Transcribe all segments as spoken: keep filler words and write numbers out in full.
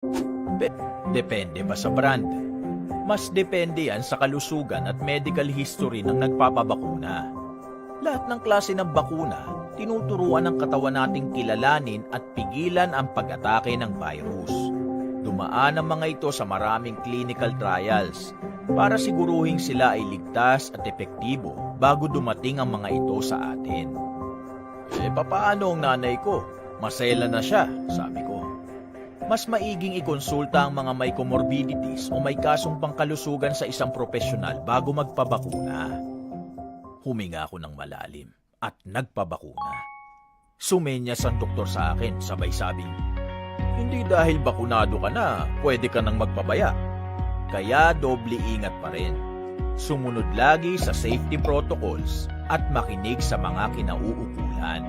Pe-, depende ba sa brand? Mas depende yan sa kalusugan at medical history ng nagpapabakuna. Lahat ng klase ng bakuna, tinuturuan ng katawan nating kilalanin at pigilan ang pag-atake ng virus. Dumaan ang mga ito sa maraming clinical trials para siguruhing sila ay ligtas at epektibo bago dumating ang mga ito sa atin. "Eh, papaano ang nanay ko? Maselan na siya," sabi ko. "Mas maiging ikonsulta ang mga may comorbidities o may kasong pangkalusugan sa isang propesyonal bago magpabakuna." Huminga ako ng malalim at nagpabakuna. Sumenyas ang doktor sa akin, sabay sabing, "Hindi dahil bakunado ka na, pwede ka nang magpabaya." Kaya doble ingat pa rin. Sumunod lagi sa safety protocols at makinig sa mga kinauukulan.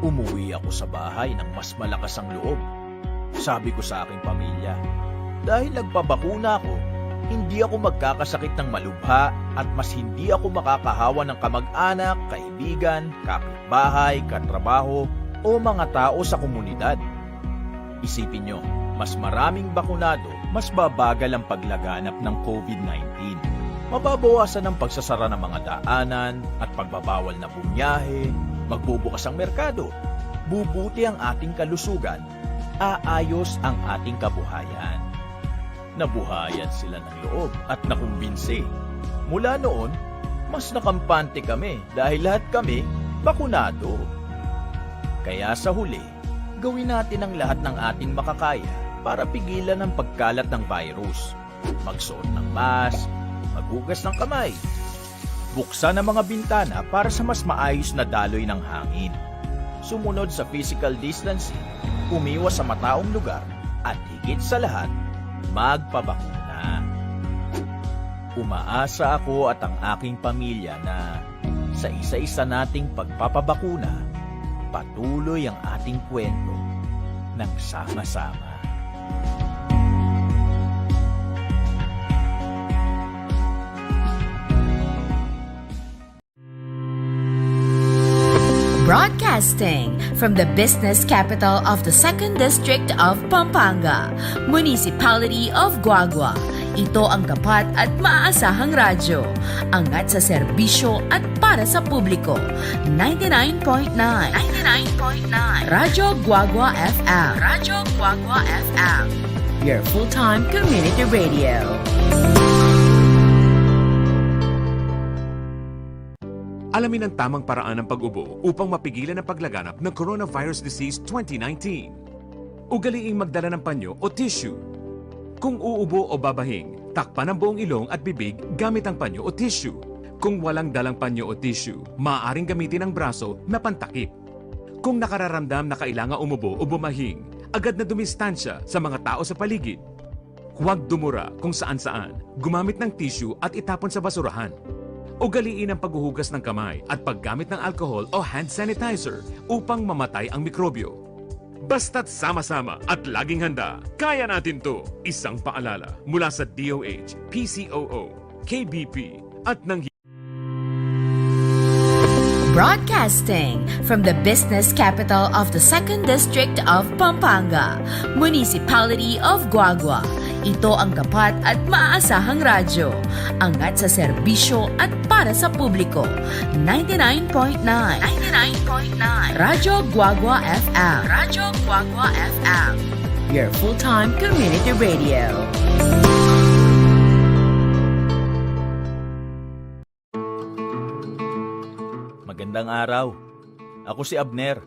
Umuwi ako sa bahay ng mas malakas ang loob. Sabi ko sa aking pamilya, "Dahil nagpabakuna ako, hindi ako magkakasakit ng malubha at mas hindi ako makakahawa ng kamag-anak, kaibigan, kapitbahay, katrabaho, o mga tao sa komunidad." Isipin nyo, mas maraming bakunado, mas babagal ang paglaganap ng COVID nineteen. Mababawasan ang pagsasara ng mga daanan at pagbabawal na bumiyahe, magbubukas ang merkado, bubuti ang ating kalusugan, aayos ang ating kabuhayan. Nabuhayan sila ng loob at nakumbinsi. Mula noon, mas nakampante kami dahil lahat kami bakunado. Kaya sa huli, gawin natin ang lahat ng ating makakaya para pigilan ang pagkalat ng virus. Magsuot ng mask, maghugas ng kamay, buksan ang mga bintana para sa mas maayos na daloy ng hangin. Sumunod sa physical distancing, umiwas sa mataong lugar, at higit sa lahat, magpabakuna. Umaasa ako at ang aking pamilya na sa isa-isa nating pagpapabakuna, patuloy ang ating kwento ng sama-sama. Broadcasting from the business capital of the Second District of Pampanga, Municipality of Guagua. Ito ang tapat at maaasahang radyo. Angat sa serbisyo at para sa publiko. Ninety-nine point nine. Ninety-nine point nine. Radyo Guagua F M. Radyo Guagua F M. Your full-time community radio. Alamin ang tamang paraan ng pag-ubo upang mapigilan ang paglaganap ng coronavirus disease twenty nineteen. Ugaliing magdala ng panyo o tissue. Kung uubo o babahing, takpan ang buong ilong at bibig gamit ang panyo o tissue. Kung walang dalang panyo o tissue, maaaring gamitin ang braso na pantakip. Kung nakararamdam na kailangan umubo o bumahing, agad na dumistansya sa mga tao sa paligid. Huwag dumura kung saan-saan. Gumamit ng tissue at itapon sa basurahan. Ugaliin ang paghuhugas ng kamay at paggamit ng alcohol o hand sanitizer upang mamatay ang mikrobyo. Basta't sama-sama at laging handa, kaya natin 'to. Isang paalala mula sa D O H, P C O O, K B P, at ng Broadcasting from the business capital of the Second District of Pampanga, Municipality of Guagua. Ito ang tapat at maaasahang radyo. Angat sa serbisyo at para sa publiko. Ninety-nine point nine. Ninety-nine point nine. Radyo Guagua F M. Radyo Guagua F M. Your full-time community radio. Magandang araw. Ako si Abner.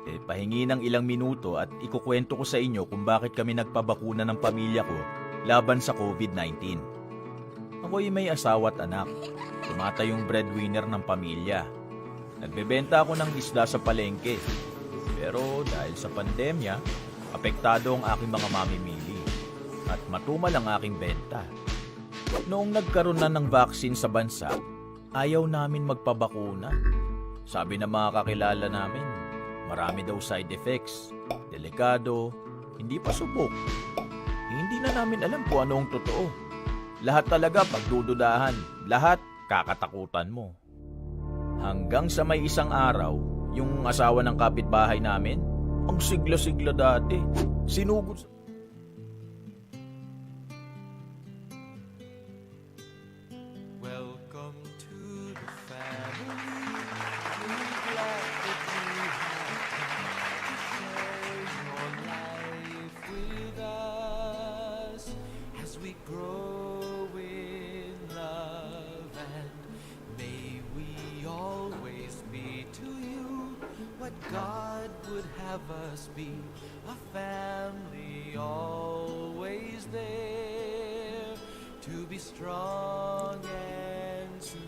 E, pahingi ng ilang minuto at ikukwento ko sa inyo kung bakit kami nagpabakuna ng pamilya ko laban sa COVID nineteen. Ako'y may asawa at anak. Tumatayong breadwinner ng pamilya. Nagbebenta ako ng isda sa palengke. Pero dahil sa pandemya, apektado ang aking mga mamimili. At matumal ang aking benta. Noong nagkaroon na ng vaccine sa bansa, ayaw namin magpabakuna. Sabi ng mga kakilala namin, marami daw side effects, delikado, hindi pa subok. Hindi na namin alam kung ano ang totoo. Lahat talaga pagdududahan, lahat kakatakutan mo. Hanggang sa may isang araw, yung asawa ng kapitbahay namin, Ang sigla-sigla dati. Sinugod sa Welcome to the family. We're glad that you have come to share your life with us as we grow in love, and may we always be to you what God would have us be, a family always there to be strong and to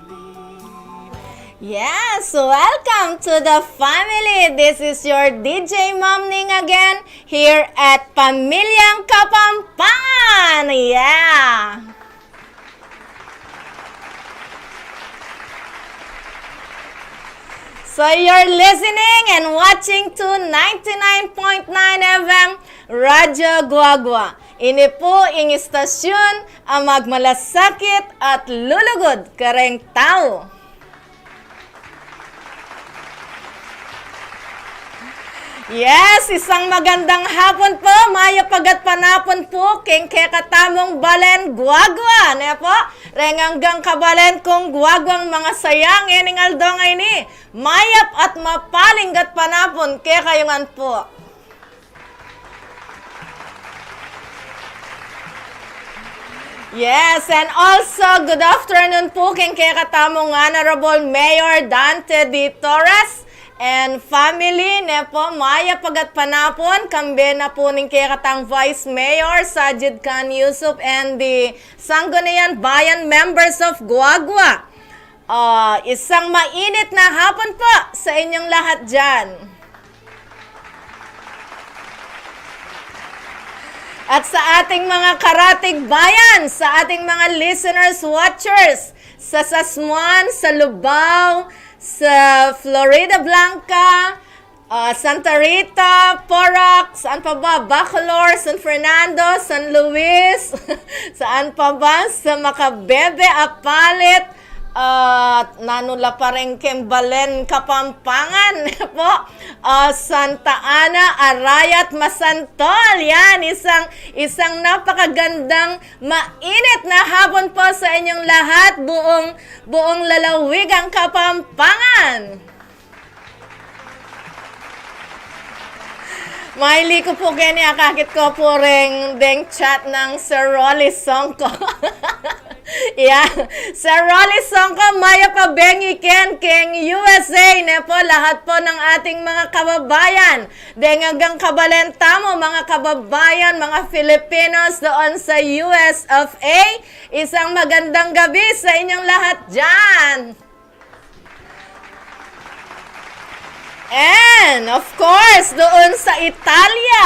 lean on. Yes, welcome to the family. This is your D J Ma'am Ning again here at Pamilyang Kapampangan. Yeah. So you're listening and watching to ninety-nine point nine F M Radyo Guagua. Ini pu ing istasyun a magmalasakit at lulugud kareng tau. Yes, isang magandang hapon pu, mayap a gatpanapun pu keng kekatamung balen Guagua, ne pu? Reng anggang kabalen kung Guaguang mangasaya ngening aldo ngeni, mayap at mapaling gatpanapun kekayu ngan pu. Yes, and also, good afternoon pu keng kekatamung Honorable Mayor Dante D. Torres and family, ne pu, mayap a gatpanapun, kambe na pu ning kekatang Vice Mayor Sajid Khan Yusuf and the Sangguniang Bayan members of Guagua. Ah, isang mainit na hapon pu sa inyong lahat diyan. At sa ating mga karatig bayan, sa ating mga listeners, watchers, sa Sasmuan, sa Lubao, sa Floridablanca, ah, Santa Rita, Porac, saan pa ba? Bacolor, San Fernando, San Luis, saan pa ba? Sa makabebe a palit, ah, nanu la pa reng keng balen Kapampangan pu? Ah, Santa Ana, Arayat, Masantol. Yan, isang, isang napakagandang mainit na hapon pu sa inyong lahat, buong, buong lalawigang Kapampangan. Maili ku pu keni, akakit ku pu reng deng chat nang Sir Rolly Songko. Yeah. Sir Rolly Songko, mayap a bengi ken keng U S A, ne pu, lahat pu ng ating mga kababayan. Deng anggang kabalen tamu, mga kababayan, mga Filipinos doon sa U S of A. Isang magandang gabi sa inyong lahat diyan. And, of course, doon sa Italia.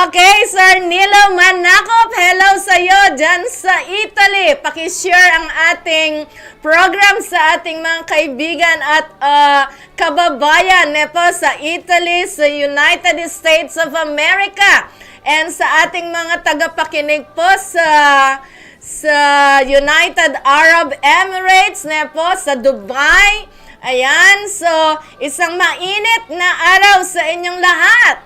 Okay, Sir Nilo Manakop, hello sa'yo dyan sa Italy. Pakishare ang ating program sa ating mga kaibigan at, ah, kababayan, ne po, sa Italy, sa United States of America, and sa ating mga tagapakinig po sa sa United Arab Emirates, ne po, sa Dubai. Ayan, so, isang mainit na araw sa inyong lahat.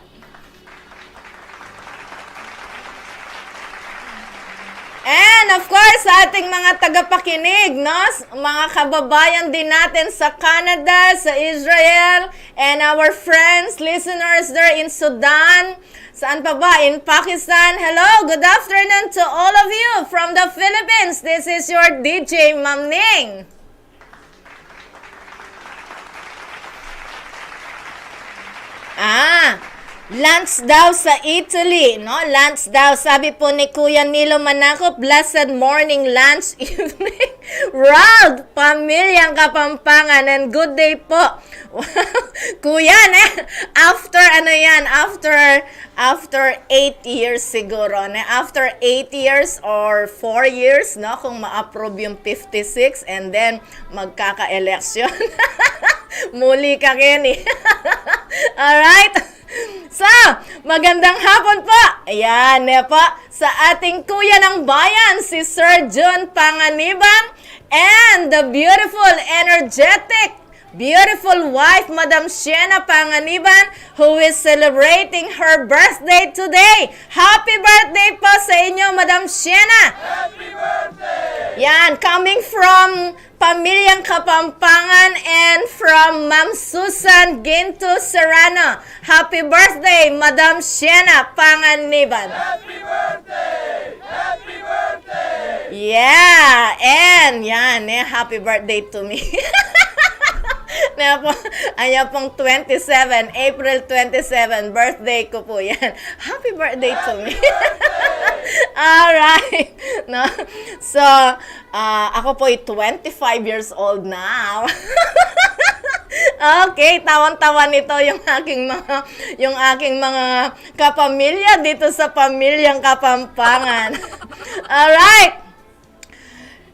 And of course, sa ating mga tagapakinig, no? S-, mga kababayan din natin sa Canada, sa Israel, and our friends, listeners there in Sudan. Saan pa ba? In Pakistan. Hello, good afternoon to all of you from the Philippines. This is your D J, Ma'am Ning. Ah, lunch daw sa Italy, no? Lunch daw. Sabi po ni Kuya Nilo Manakop, "Blessed morning, lunch, evening, world, pamilyang Kapampangan, and good day po." Wow, Kuya, ne? After, ano yan? After, after eight years siguro, ne? After eight years or four years, no? Kung ma-approve yung fifty-six and then magkaka-election. Muli ka, Kenny. Alright? So, magandang hapon po. Ayan, ne po. Sa ating Kuya ng Bayan, si Sir Jun Panganiban, and the beautiful, energetic beautiful wife, Madam Shena Panganiban, who is celebrating her birthday today. Happy birthday po sa inyo, Madam Shena! Happy birthday! Yan, coming from Pamilyang Kapampangan and from Ma'am Susan Ginto Serrano. Happy birthday, Madam Shena Panganiban! Happy birthday! Happy birthday! Yeah! And yan, eh, happy birthday to me. Na po, ayan pong twenty-seven, April twenty-seven, birthday ko po yan. Happy birthday to me. Alright. No? So, ah, ako po ay twenty-five years old now. Okay, tawan-tawan nito yung aking mga, yung aking mga kapamilya dito sa Pamilyang Kapampangan. Alright.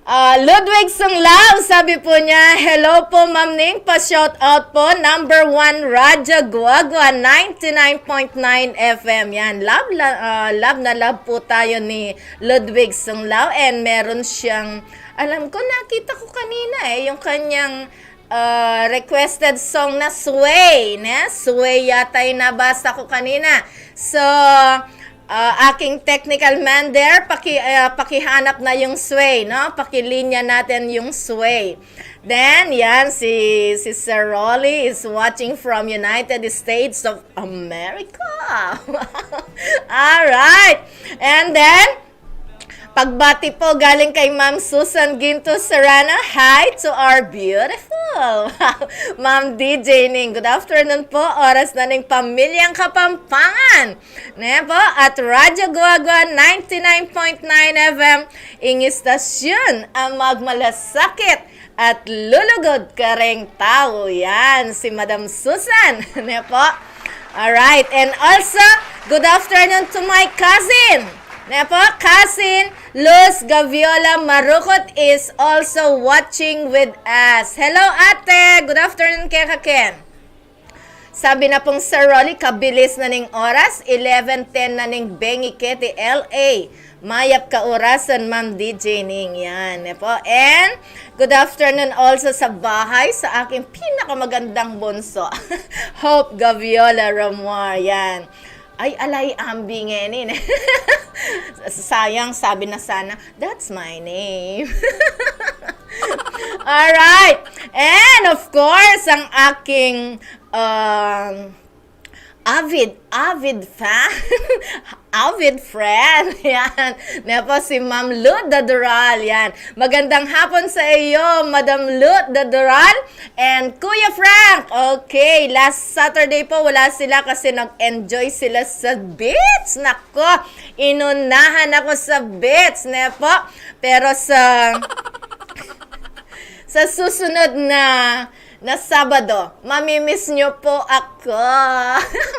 Ah, Ludwig Sunglao, sabi po niya, "Hello po, Ma'am Ning, pa-shout out po, number one Radyo Guagua, ninety-nine point nine F M." Yan, love, la- ah, love na love po tayo ni Ludwig Sunglao, and meron siyang, alam ko, nakita ko kanina eh, yung kanyang ah, requested song na Sway, ne? Sway yata yung nabasa ko kanina. So, ah, aking technical man there, paki, ah, pakihanap na yung Sway, no? Pakilinya natin yung Sway. Then, yan, si, si Sir Rolly is watching from United States of America. Alright. And then, pagbati po galing kay Ma'am Susan Ginto Serrano. Hi to our beautiful Ma'am D J Ning. Good afternoon po. Oras na ning Pamilyang Kapampangan. Ne po? At Radyo Guagua ninety-nine point nine F M, ing istasyon a magmalasakit at lulugud kareng tau. Yan, si Madam Susan. Ne po? Alright. And also, good afternoon to my cousin. Ne po? Cousin Luz Gaviola Marukot is also watching with us. Hello, ate. Good afternoon keka ken. Sabi na pong Sir Rolly, kabilis na ning oras, eleven ten na ning bengi keti L A. Mayap kaurasan, Ma'am D J Ning, yan. Ne po? And good afternoon also sa bahay, sa aking pinakamagandang bunso, Hope Gaviola Ramor, yan. Ay, alay, ambing ngeni, ne? Sayang, sabi na sana, "That's my name." Alright. And of course, ang aking, um, avid, avid fan, avid friend. Yan. Ne po si Ma'am Lud Dadural. Yan. Magandang hapon sa iyo, Madam Lud Dadural. And Kuya Frank. Okay, last Saturday po, wala sila kasi nag-enjoy sila sa beach. Nako, inunahan ako sa beach, ne po? Pero sa, sa susunod na na Sabado, mamimiss nyo po ako.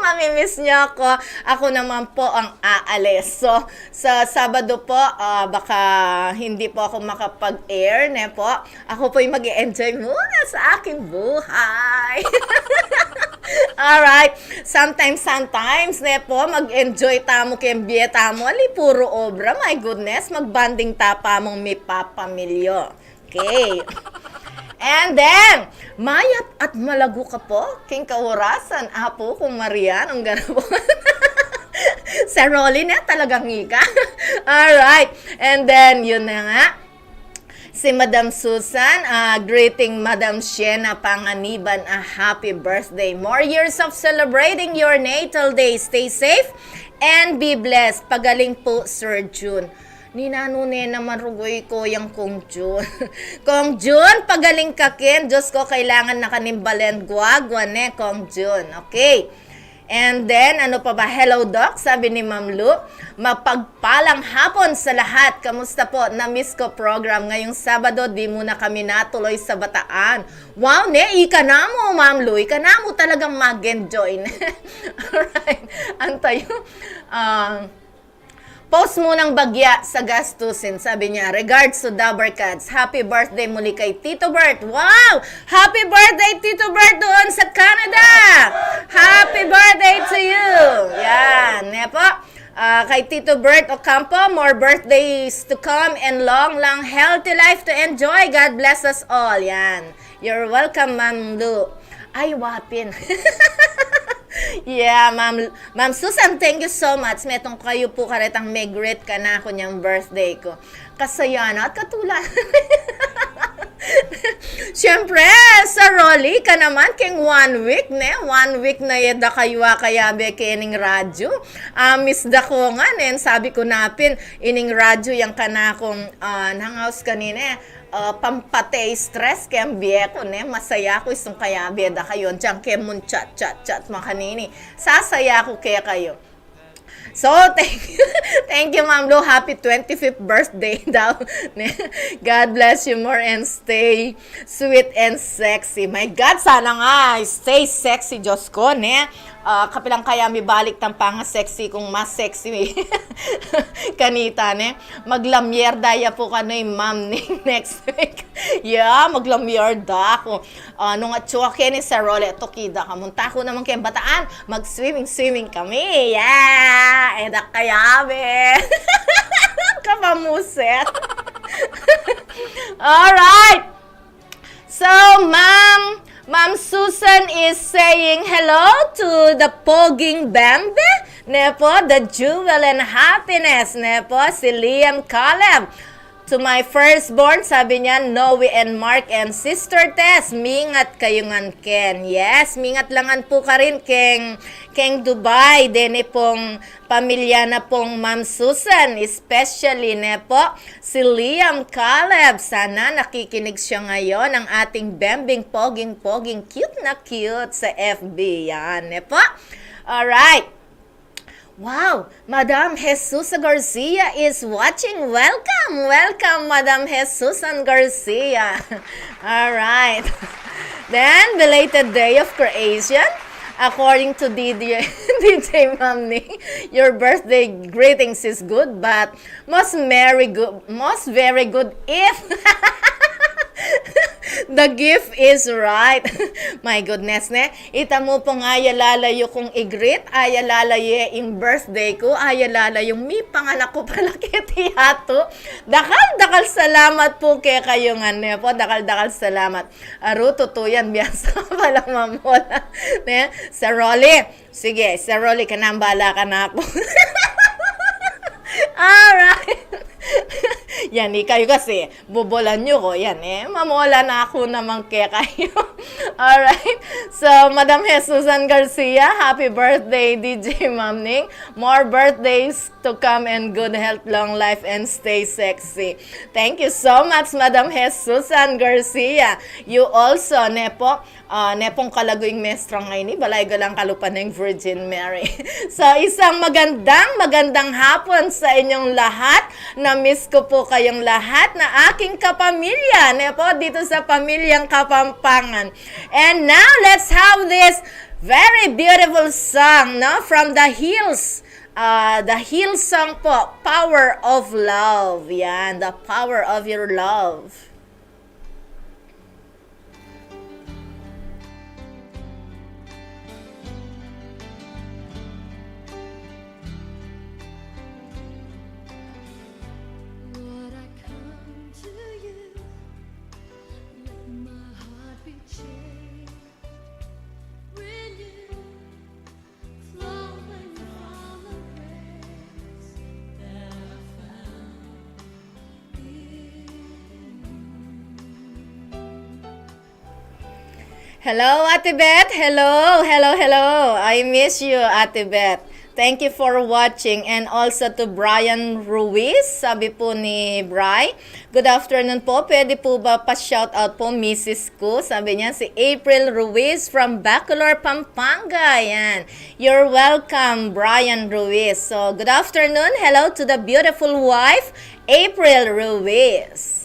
Mamimiss nyo ako. Ako naman po ang aalis. So, sa Sabado po, ah, baka hindi po ako makapag-air, ne po? Ako po'y mag-enjoy muna sa aking buhay. Alright. Sometimes, sometimes, ne po, mag-enjoy tamu keng bie tamu. Ali, puro obra. My goodness, mag-bonding ta pa mung mipapamilyo. Okay. And then, mayap at malago ka po king kaurasan, Apu kung Marian, ang garapon. Sa Rolly na, talagang ika. Alright. And then, yun na nga. Si Madam Susan, ah, greeting Madam Shena Panganiban a happy birthday. More years of celebrating your natal day. Stay safe and be blessed. Pagaling po, Sir Jun. Ninanu ne naman rugoy ko yang Kong Jun. Kong Jun, pagaling ka ken. Diyos ko, kailangan na ka ning balen guagua ne, Kong Jun. Okay. And then, ano pa ba? Hello, Doc, sabi ni Ma'am Lu. Mapagpalang hapon sa lahat. Kamusta po? Na-miss ko program. Ngayong Sabado, di muna kami natuloy sa Bataan. Wow, ne, ika namu, Ma'am Lu. Ika namu talagang mag-enjoy. Alright. Antayo. Ah, Post munang bagya sa gastusin, sabi niya. Regards to Dabber Cats. Happy birthday muli kay Tito Bert. Wow! Happy birthday, Tito Bert, doon sa Canada! Happy birthday to you! Yan, ne po? Ah, kay Tito Bert Ocampo, more birthdays to come and long, long, healthy life to enjoy. God bless us all. Yan. You're welcome, Ma'am Lu. Ay, wa pin. Yeah, Ma'am, Ma'am Susan, thank you so much. Metung kayu pu karetang me-greet kanaku inyang birthday ku. Kasaya na at katula. Siyempre, Sir Rolly, ika naman keng one week, ne? One week na ye da kayu a kayabe kening radyu. Ah, miss da ku ngan, ne? Sabi ku na pin, ining radyu yang kanakung, ah, nang house kanine, ah, pampate stress keng bie ku, ne? Masaya ku istung kayabe da kayu, dinan ke mung chat, chat, chat makanini. Sasaya ku kekayu. So, thank you. Thank you, Ma'am Lu. Happy twenty-fifth birthday daw. Ne? God bless you more and stay sweet and sexy. My God, sana nga, stay sexy, Diyos ko, ne? Ah, kapilan kaya mibalik tang panga-sexy kung mas sexy kanita, ne? Maglamyerda ya pu kanu i Ma'am ning next week. Yeah, maglamyerda ku. Ah, nung atsu ke ni Sir Rolly, tukida ka. Munta ku naman keng Bataan, mag-swimming-swimming kami. Yeah! E da kayabe. Kapamuset. Alright. So, Ma'am, Ma'am Susan is saying hello to the Poging Bambi, ne po, the jewel and happiness, ne po, si Liam Caleb. To my firstborn, sabi niya, Noe and Mark and Sister Tess, mingat kayu ngan ken. Yes, mingat la ngan pu karin keng, keng Dubai, deni pung pamilya na pung Ma'am Susan, especially, ne po, si Liam Caleb. Sana nakikinig siya ngayon, ang ating bembing poging-poging, cute na cute sa F B yan, ne po? Alright. Wow, Madam Jesusa Garcia is watching. Welcome, welcome, Madam Jesusan Garcia. All right. Then, belated day of creation. According to D J, D J Mamni, your birthday greetings is good, but most merry good, most very good if the gift is right. My goodness, ne? Ita mu pung aya lalayu kung i-greet, aya lalayu ing birthday ku, aya lalayu mipanganak ku pala keti yatu. Dakal, dakal salamat pu kekayu ngan, ne po, dakal, dakal salamat. Aru, tutu yan, biasa ka palang mamola, ne? Sir Rolly, sige, Sir Rolly, ika nang bala kanaku. All right. Yan, ikayu kasi, bobolan yu ku yan, e. Mamola na ku naman kekayu. All right. So, Madam Jesusan Garcia, happy birthday, D J Mamning. More birthdays to come and good health, long life, and stay sexy. Thank you so much, Madam Jesusan Garcia. You also, ne po, ah, ne pung kalaguing mestra ngeni, balay galang kalupa neng Virgin Mary. So, isang magandang, magandang hapon sa inyong lahat. Na-miss ko po kayong lahat na aking kapamilya, ne po, dito sa Pamilyang Kapampangan. And now, let's have this very beautiful song, no, from the Hills. Ah, the Hills song po, Power of Love. Yan, the power of your love. Lord, I come to you, let my heart be changed, renewed, flowing from the grace that I found in you. Hello, Ate Beth. Hello, hello, hello. I miss you, Ate Beth. Thank you for watching. And also to Brian Ruiz, sabi po ni Bri, "Good afternoon po. Pwede po ba pa-shoutout po, misis ko?" Sabi niya, si April Ruiz from Bacolor, Pampanga. Yan. You're welcome, Brian Ruiz. So, good afternoon. Hello to the beautiful wife, April Ruiz.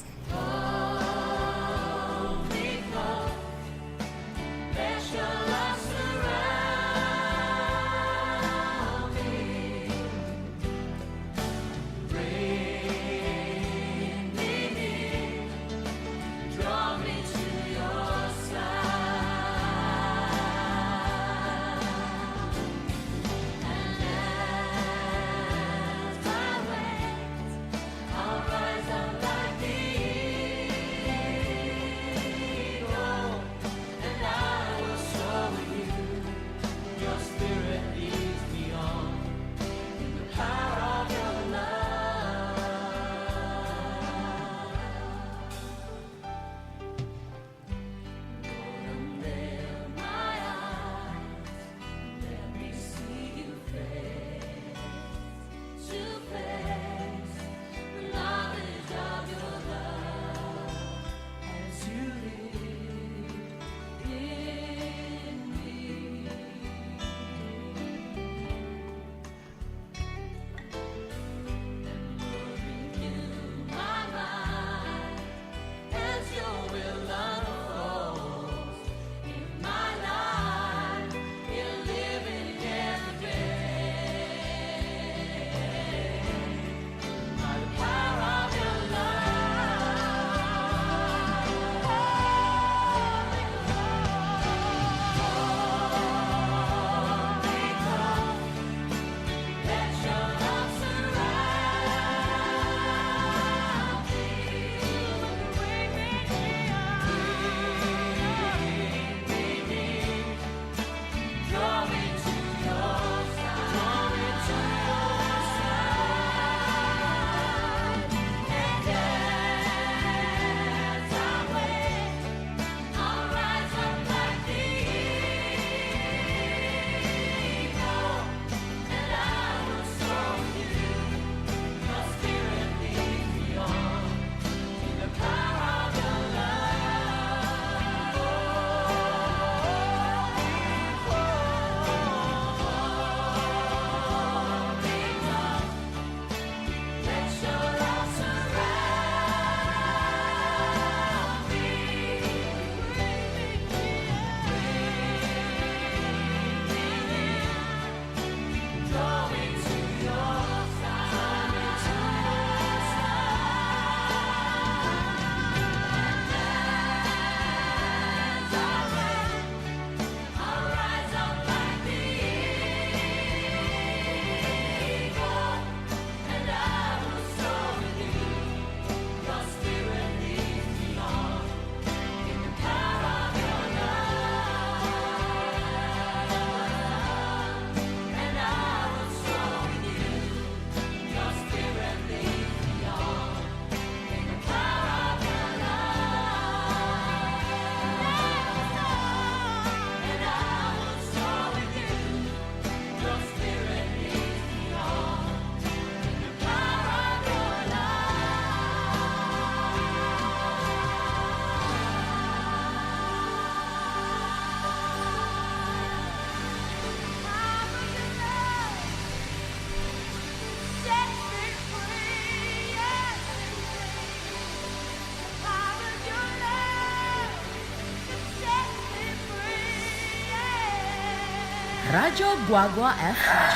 Radyo Guagua F M.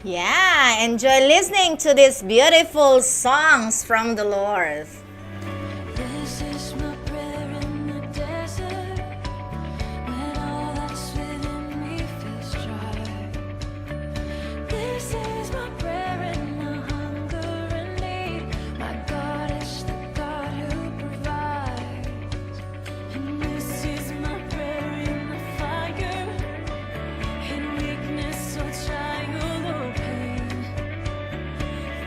Yeah, enjoy listening to these beautiful songs from the Lord. This is my prayer in the desert, when all that's within me feels dry. This is my prayer in the hunger and need. My God is the God who provides. And this is my prayer in the fire, in weakness or trial or pain.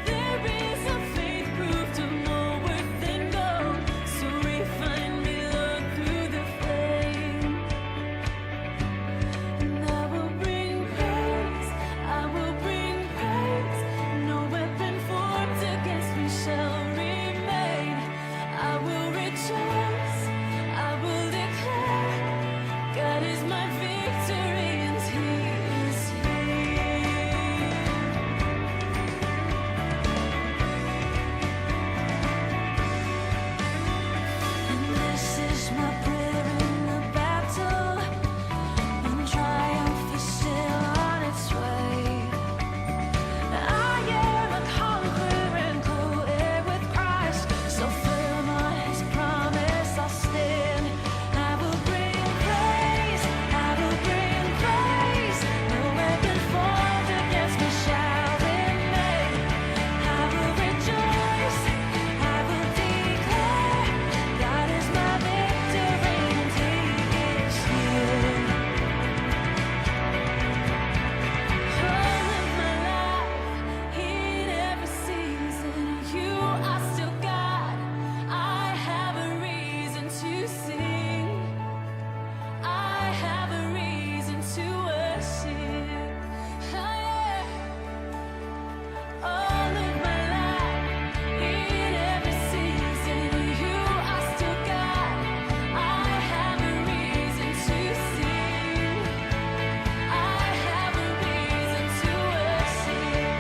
There is a faith proved of more worth than gold, so refine me, Lord, through the flame. And I will bring praise, I will bring praise. No weapon formed against me shall remain. I will rejoice, I will declare, God is my victory and He is here. And this is my prayer in the battle, when triumph is still on its way. I am a conqueror and co-heir with Christ, so firm on His promise I'll stand. I will bring praise, I will bring praise. No weapon formed against me shall remain. I will rejoice, I will declare, God is my victory and He is here. All of my life, in every season, you are still God. I have a reason to sing. I have a reason to worship. Oh, yeah. All of my life, in every season, you are still God. I have a reason to sing. I have a reason to worship.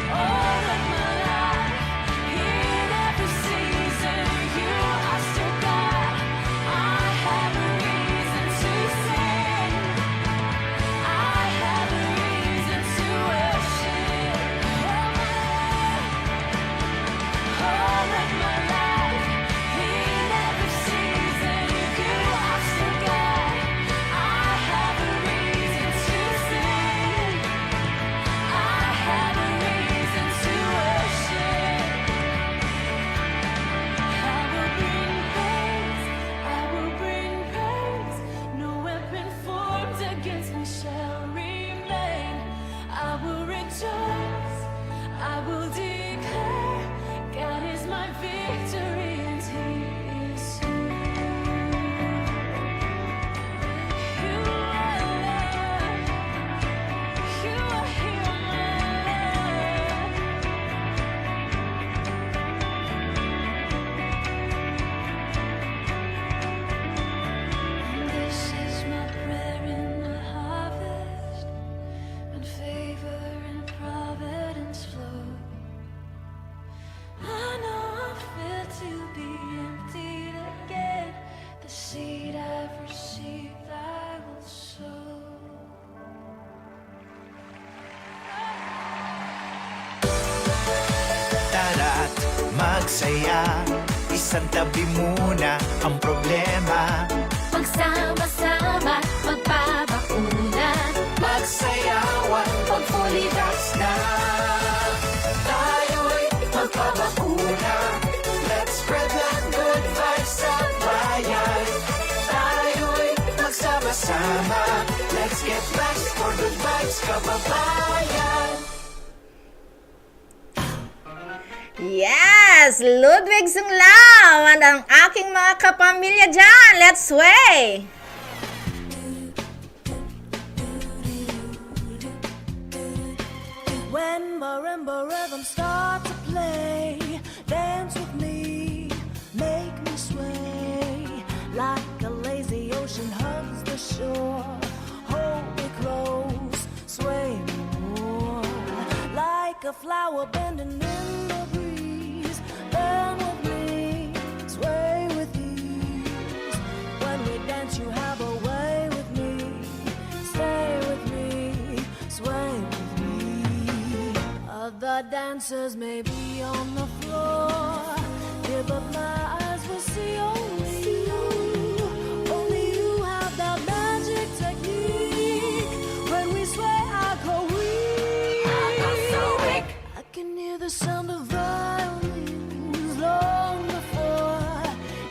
All of my life, in every season, you are still God. I have a reason to sing. I have a reason to worship. All of my life, in every season, you are still God. I have a reason to sing. I have a reason to worship. I will bring praise, I will bring praise. No weapon formed against me shall remain. I will rejoice, I will declare, God is my victory and He is here. You are Lord, you are here, my Lord. This is my prayer in the harvest, when favor and providence flow. I know I'm fit to be emptied again. The seed I've received, I will sow. Tara't magsaya, isantabi muna ang problema. Magsama-sama, magpabakuna. Magsayawan, mag-fully vax na. Tayo'y magpabakuna. Let's spread the good vibes sa bayan. Tayo'y magsama-sama. Let's get vax for good vibes, kababayan. Yes! Ludwig Sunglao and ang aking mga kapamilya dyan. Let's sway! When marimba rhythms start to play, dance with me, make me sway, like a lazy ocean hugs the shore. A flower bending in the breeze. Bend with me, sway with ease. When we dance, you have a way with me. Stay with me, sway with me. Other dancers may be on the floor. Give up, my eyes will see only you. Only you have that magic technique. When we sway, I go weak. I can hear the sound of violins long before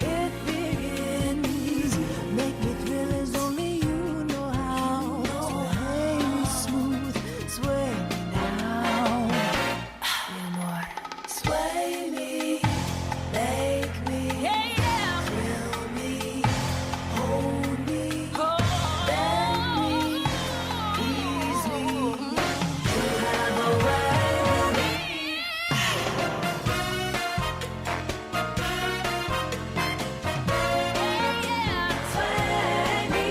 it begins. Make me thrill as only you know how. Sway me smooth, sway me now. Mi amor. Sway me, make me, yeah, yeah, thrill me, hold me, bend me, ease me. You have a way with me. Sway me.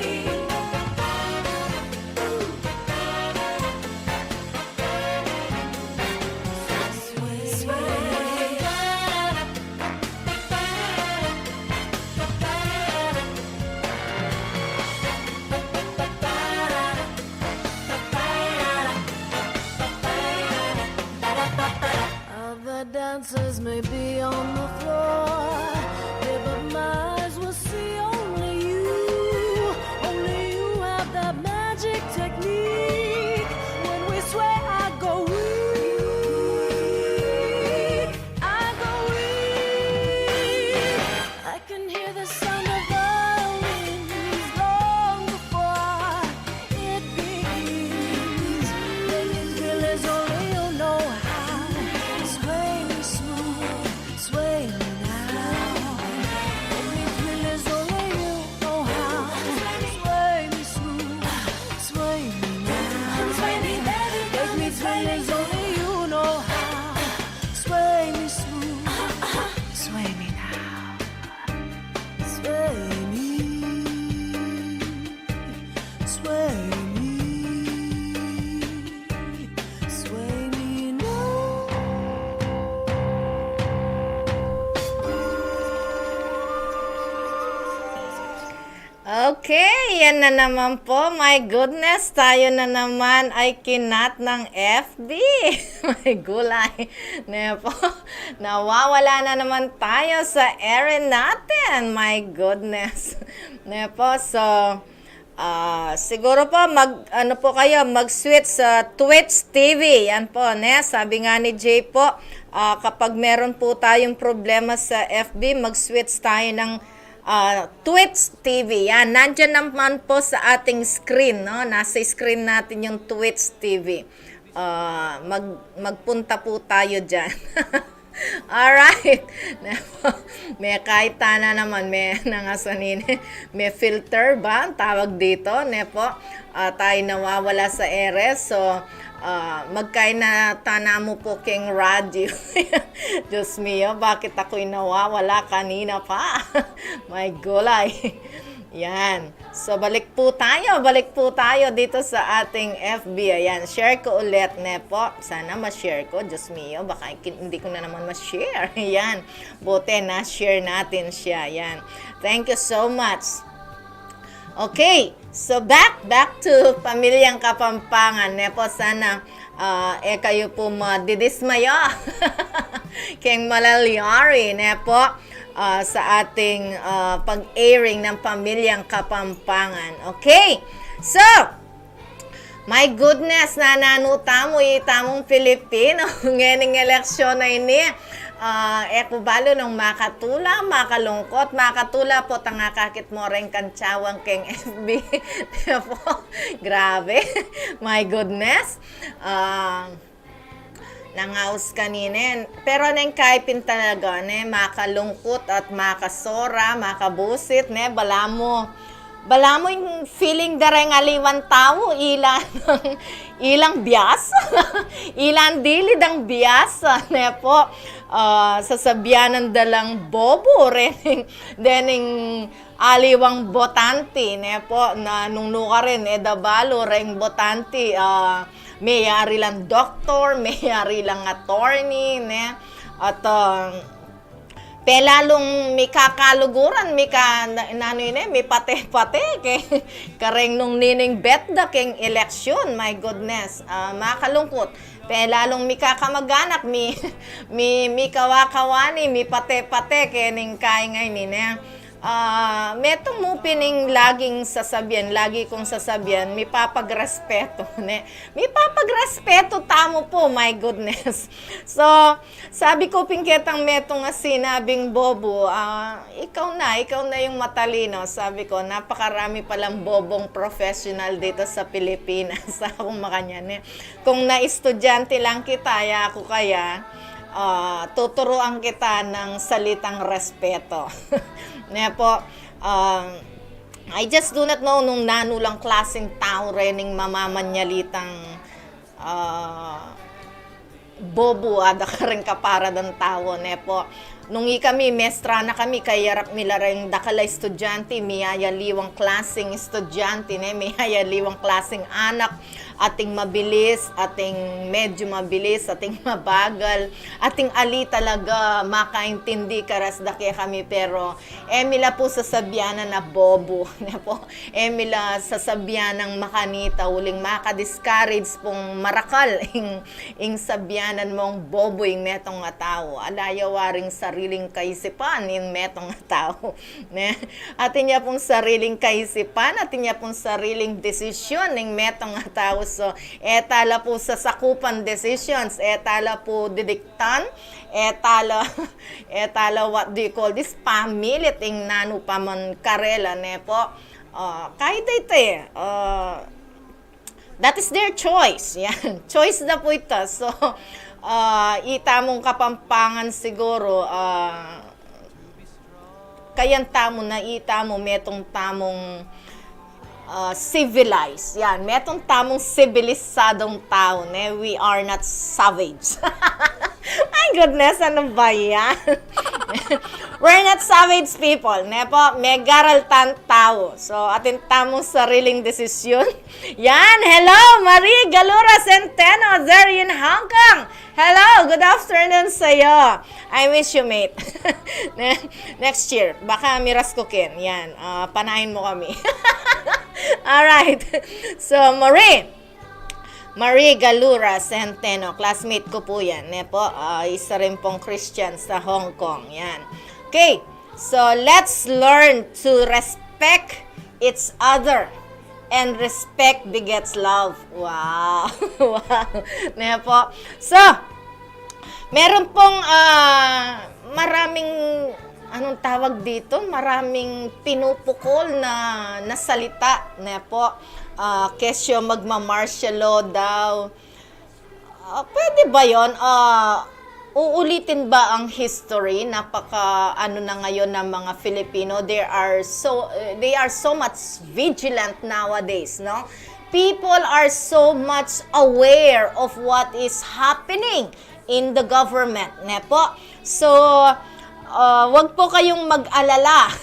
Other dancers may be on the floor. Give up, my eyes will see only you. Only you have that magic technique. When we sway, I go weak. I go weak. I can hear the sound of violins long before it begins. Make me feel as only you know how. Sway me smooth, sway me now. Make me feel as only you know how. Sway me smooth, sway me now. Make me feel as only you know how. Sway me smooth, sway me now. Sway me, sway me, sway me now. Okay, yan na naman po. My goodness, tayo na naman ay kinat ng F B. May gulay. Ne po, nawawala na naman tayo sa ere natin. My goodness. Ne po, so, ah, siguro po, mag, ano po kayo, mag-switch sa Twitch T V. Yan po, ne? Sabi nga ni Jay po, ah, kapag meron po tayong problema sa F B, mag-switch tayo ng, ah, Twitch T V. Yan, nandyan naman po sa ating screen, no? Nasa screen natin yung Twitch T V. Ah, mag-, magpunta po tayo dyan. Alright. Ne po, me, kahit tana naman, me, nangasanine, me filter ba ang tawag dito? Ne po, ah, tayo nawawala sa ere. So, ah, magkaina tana mu po keng radyo. Diyos mio, bakit ako'y nawawala kanina pa? May gulay. Yan. So, balik po tayo, balik po tayo dito sa ating F B. Ayan, share ko ulit, ne po. Sana ma-share ko. Diyos mio, baka kin-, hindi ko na naman ma-share. Ayan. Buti na-share natin siya. Ayan. Thank you so much. Okay. So, back, back to Pamilyang Kapampangan, ne po. Sana, ah, e kayo po madidismaya keng malalyari, ne po, ah, sa ating, ah, pag-airing ng Pamilyang Kapampangan. Okay? So, my goodness, nananu tamu, itamung Pilipino, ngening eleksyon a ini, ah, e ku balu nung makatula, makalungkot, makatula po, tang akakit mo reng kantsawan keng F B. Kaya po, grabe. My goodness. Ah, nangaus kanine. Pero neng kaipin talaga, ne, makalungkut at makasora, makabusit, ne, balamu. Balamu ing feeling da reng aliwang tau, ila nang, ilang biasa, ilang dili dang biasa, ne po, ah, sasabianan da lang bobo, reng, dening aliwang botanti, ne po, na nung nukarin, e da balu, reng botanti, ah, Meyari lang doktor, meyari lang attorney, ne? At, ah, pelalung mikakaluguran, mika, na, nanu ini, mipate-pate, ke, kareng nung nining bet da keng eleksyon, my goodness, ah, makalungkut. Pelalung mikakamag-anak, mi, mi, mikawa-kawani, mipate-pate, kening kaingay ini, ne? Ah, metung mu pin ing laging sasabian, lagi kung sasabian, mipapagrespeto, ne? Mipapagrespeto tamu pu, my goodness. So, sabi ku pin ketang metung a sinabing bobo, ah, ikaw na, ikaw na yung matalino. Sabi ku, napakarami palang bobong professional dito sa Pilipinas. Akung makanyan, ne? Kung na estudyante lang kita, ya aku kaya, ah, tuturuan kita ng salitang respeto. Ne po, ah, I just do not know nung nanu lang klaseng tau rening mamamanyalitang, ah, bobo, ada kareng kapara dang tau, ne po. Nung ikami, mestra na kami, kayarap mi la reng dakal a estudyante, miyayaliwang klaseng estudyante, ne, miyayaliwang klaseng anak, ating mabilis, ating medyo mabilis, ating mabagal, ating ali talaga makaintindi, karas da kekami, pero e mi la pu sasabian na bobo, ne po. E mi la sasabian nang makanita, uling maka-discourage pung marakal ing, ing sabianan mong bobo ing metung a tau. Ala ya waring sariling kaisipan ing metung a tau, ne? Atin ya pung sariling kaisipan, atin ya pung sariling desisyon ing metung a tau. So, e ta la pu sasakupan decisions, e ta la pu didiktan, e ta la, e ta la, what do you call this, pamilit ing nanu pa man karela, ne po. Ah, kahit ito, eh, ah, that is their choice. Yan. Choice da pu ita. So, ah, itamung Kapampangan siguro, ah, kayan tamu na itamu, metung tamung, ah, civilized. Yan, metung tamung sibilisadong tau, ne? We are not savage. My goodness, ano ba yan? We're not savage people, ne po? Megaral tang tau. So, atin tamung sariling desisyon. Yan, hello, Marie Galura Centeno, there in Hong Kong. Hello, good afternoon sa'yo. I miss you, mate. Ne? Next year, baka miras ko kin. Yan, ah, panain mo kami. Alright. So, Marie, Marie Galura Centeno, classmate ko po yan, ne po? Ah, isa rin pong Christian sa Hong Kong, yan. Okay, so let's learn to respect each other and respect begets love. Wow! Wow! Ne po? So, meron pong, ah, maraming, anong tawag dito? Maraming pinupukol na, na salita, ne po? Ah, kesyo magma-martial law daw. Ah, pwede ba yon? Ah, uulitin ba ang history? Napaka, ano na ngayon ng mga Filipino, they are so, eh, they are so much vigilant nowadays, no? People are so much aware of what is happening in the government, ne po? So, ah, wag po kayong mag-alala,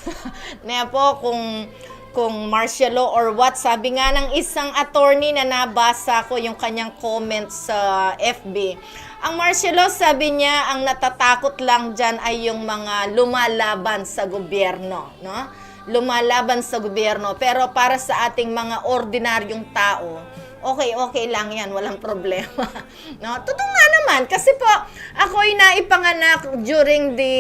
ne po, kung, kung martial law or what. Sabi nga ng isang attorney na nabasa ko yung kanyang comment sa F B, ang martial law, sabi niya, ang natatakot lang dyan ay yung mga lumalaban sa gobyerno, no? Lumalaban sa gobyerno. Pero para sa ating mga ordinaryong tao, okay, okay lang yan, walang problema. No? Totoo nga naman, kasi po, ako'y naipanganak during the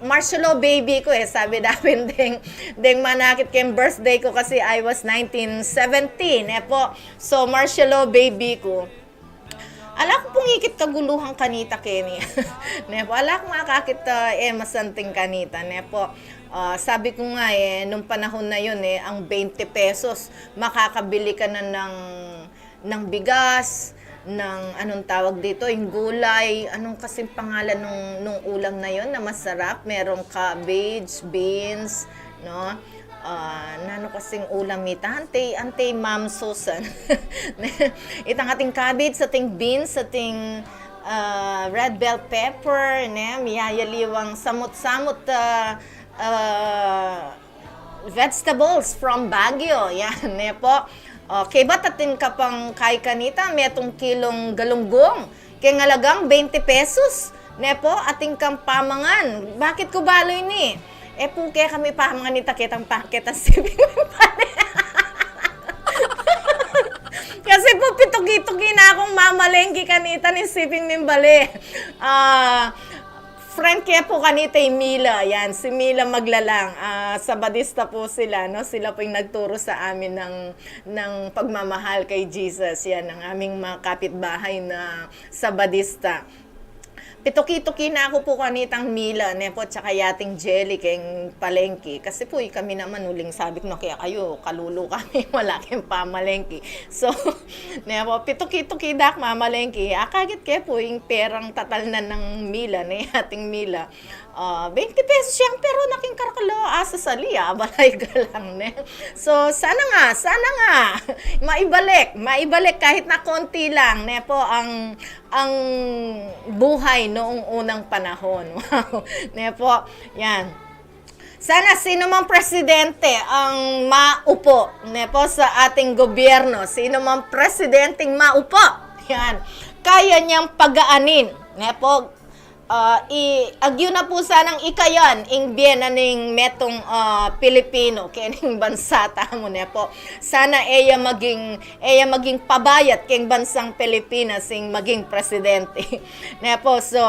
martial law baby ko eh. Sabi namin ding, ding manakit keng birthday ko kasi I was nineteen seventeen, eh po. So, martial law baby ko. Ala ku pung ikit kaguluhan kanita keni. Ne po, ala kung makakit, ah, eh, masanting kanita, ne po. Ah, sabi ko nga eh, nung panahon na yun eh, ang twenty pesos, makakabili ka na ng, ng bigas, ng anong tawag dito, yung gulay, anong kasing pangalan nung, nung ulam na yun na masarap? Merong cabbage, beans, no? Ah, nanu kasing ulam ita? Ante, ante, Ma'am Susan. Itang ating cabbage, ating beans, ating, ah, red bell pepper, ne? Miyayaliwang samut-samut, ah, ah, vegetables from Baguio. Yan, ne po? O, kaybat atin ka pang kay kanita, metung kilung galunggong, keng alagang twenty pesos. Ne po, atin kang pamangan. Bakit ku balu ini? E pu, kekami pamangan ita, ketang pa-, ketang siping ming bale. Kasi pu, pituki-tuki na kung mamalengke kanita ning siping ming bale. Ah, friend ke pu kanita i Mila, yan, si Mila Maglalang. Ah, Sabadista pu sila, no? Sila pu ing nagturu sa amin ng, ng pagmamahal kay Jesus. Yan, ang aming mga kapitbahay na Sabadista. Pituki-tuki na ku pu kanitang Mila, ne po, tsaka yating Jelly keng palengke. Kasi pu, ikami naman, uling sabi ku na kekayu, kalulu kami, wala keng pamalengke. So, ne po, pituki-tuki da ku mamalengke. Akakit ke pu, ing perang tatalnan nang Mila, ne, yating Mila. Ah, twenty pesos yang, pero naking karkalo, asa sali, ah, balay galang, ne. So, sana nga, sana nga, maibalik, maibalik kahit na konti lang, ne po, ang ang buhay noong unang panahon. Wow. Ne po? Yan. Sana sino mang presidente ang maupo, ne po, sa ating gobyerno, sino mang presidenteng maupo, yan, kaya niyang pagaanin, ne po, ah, i-, agyu na po sanang ikayan ing bie na ning metung, ah, Pilipino, kening bansa tamu, ne po. Sana e ya maging, e ya maging pabayat keng bansang Pilipinas ing maging presidente. Ne po, so,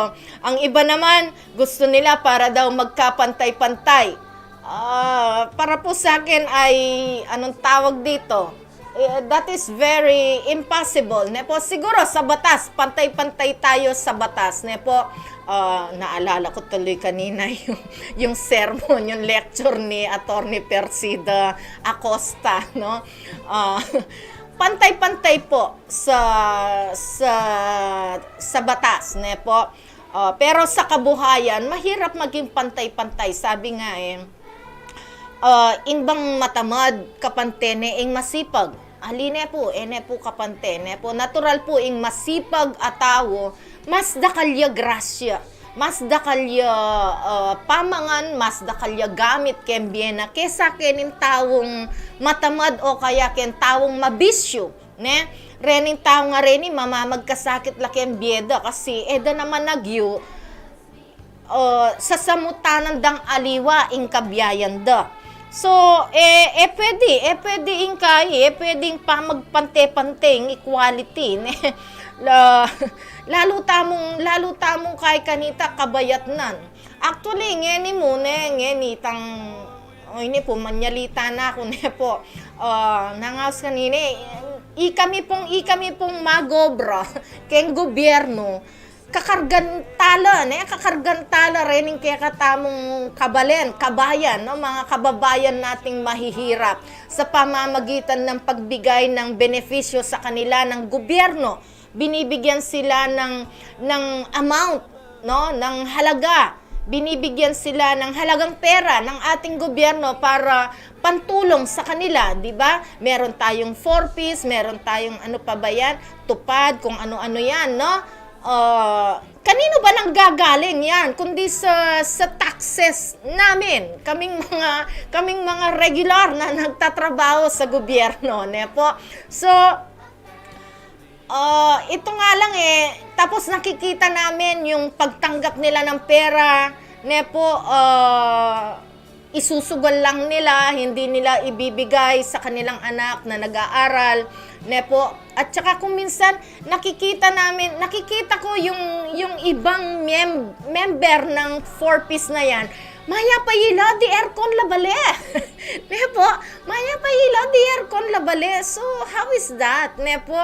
ang iba naman, gusto nila para daw magkapantay-pantay. Ah, para po sa akin ay, anong tawag dito? Eh, that is very impossible, ne po? Siguro sa batas, pantay-pantay tayo sa batas, ne po? Ah, naalala ko tuloy kanina yung, yung sermon, yung lecture ni Attorney Persida Acosta, no? Ah, pantay-pantay po sa, sa, sa batas, ne po? Ah, pero sa kabuhayan, mahirap maging pantay-pantay. Sabi nga, eh, ah, ing bang matamad, kapante ne ing masipag. Ali ne pu, e ne pu kapante, ne pu. Natural pu ing masipag a tau, mas dakal ya grasya, mas dakal ya, ah, pamangan, mas dakal ya gamit keng bie na kesa kening taung matamad o kaya keng taung mabisyu, ne? Rening tau nga reni, mamamagkasakit la keng bie da kasi e da naman agyu, ah, sasamutanan dang aliwa ing kabiayan da. So, e, e pwede, e pwede ing kai, e pwede ing pamagpante-pante, ing equality, ne? La-, lalu tamung, lalu tamung kai kanita, kabayatnan. Actually, ngeni mu, ne, ngeni itang, o, ini pu, manyalita na ku, ne po. Ah, nangaus kanini, ikami pung, ikami pung magobra keng gobyerno, kakargan tala, ne? Kakargan tala rening kekatamung kabalen, kabayan, no? Mga kababayan nating mahihirap sa pamamagitan ng pagbigay ng benepisyo sa kanila ng gobyerno. Binibigyan sila ng, ng amount, no? Ng halaga. Binibigyan sila ng halagang pera ng ating gobyerno para pantulong sa kanila, di ba? Meron tayong four Ps, meron tayong ano pa ba yan? Tupad, kung ano-ano yan, no? Ah, kanino ba nanggagaling yan? Kundi sa, sa taxes namin. Kaming mga, kaming mga regular na nagtatrabaho sa gobyerno, ne po? So, ah, ito nga lang eh, tapos nakikita namin yung pagtanggap nila ng pera, ne po, ah, isusugal lang nila, hindi nila ibibigay sa kanilang anak na nag-aaral, ne po. At saka kung minsan, nakikita namin, nakikita ko yung, yung ibang mem-, member ng four Ps na yan, mayap a ila, di aircon la bale. Ne po? Mayap a ila, di aircon la bale. So, how is that? Ne po?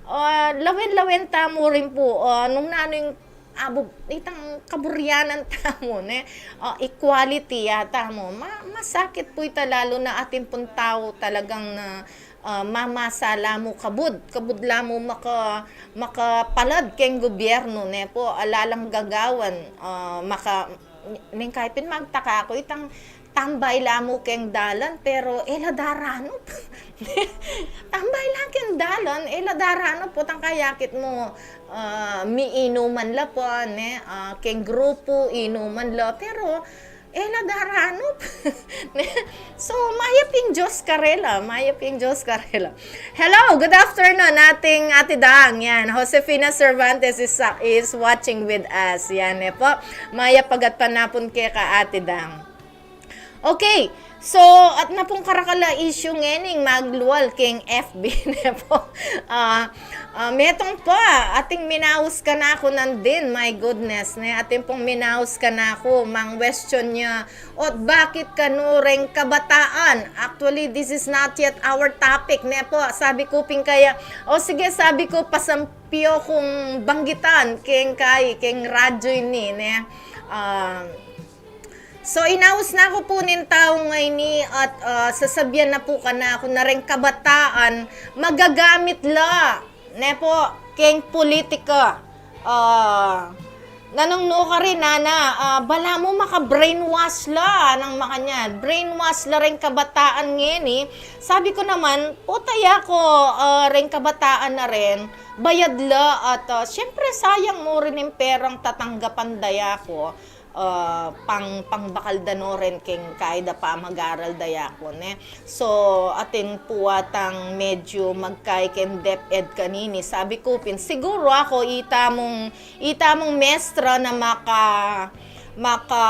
Ah, lawen-lawen tamu rin po, ah, nung nanu ing abu, itang kaburyanan tamu, ne? Ah, equality yata mu. Ma-, masakit po ita, lalo na atin pong tau talagang na, ah, mamasa la mu kabud, kabud la mu maka-, makapalad keng gobyerno, ne po? Ala lang gagawan, ah, maka-, neng kai pin magtaka ku, itang tambay la mu keng dalan, pero e la daranup. Tambay la keng dalan, e la daranup, potang kayakit mu, ah, miinuman la pa, ne? Ah, keng grupu, inuman la, pero E la daranup. Ne? So, mayap ing Diyos karela, mayap ing Diyos karela. Hello, good afternoon, ating Ate Dang. Yan, Josefina Cervantes is, is watching with us. Yan, ne po. Mayap a gatpanapun keka, Ate Dang. Okay, so, atin na pung karakal a issue ngening maglual keng F B, ne po. Ah, ah, metung pa, atin minaus kanaku nandin, my goodness, ne? Atin pung minaus kanaku, mang-question ya, ot bakit kanu reng kabataan? Actually, this is not yet our topic, ne po? Sabi ku pin kaya, o sige, sabi ku, pasampi yo kung banggitan keng kai, keng radyo ini, ne? Ah, so, inaus na ku pu ning tau ngeni at, ah, sasabian na pu kanaku na reng kabataan, magagamit la, ne po, keng politika. Ah, nanung nukarin, nana, ah, balamu maka-brainwash la, nang makanyan. Brainwash la reng kabataan ngeni. Sabi ku naman, puta ya ku, ah, reng kabataan na rin, bayad la at, ah, siyempre, sayang mu rin ing perang tatanggapan da ya ku, ah, pang, pangbakal da no rin keng kai da pamag-aral da ya ku, ne? So, atin pu atang medyo magkai keng DepEd kanini. Sabi ku pin, siguru aku, ita mung, ita mung mestra na maka, maka,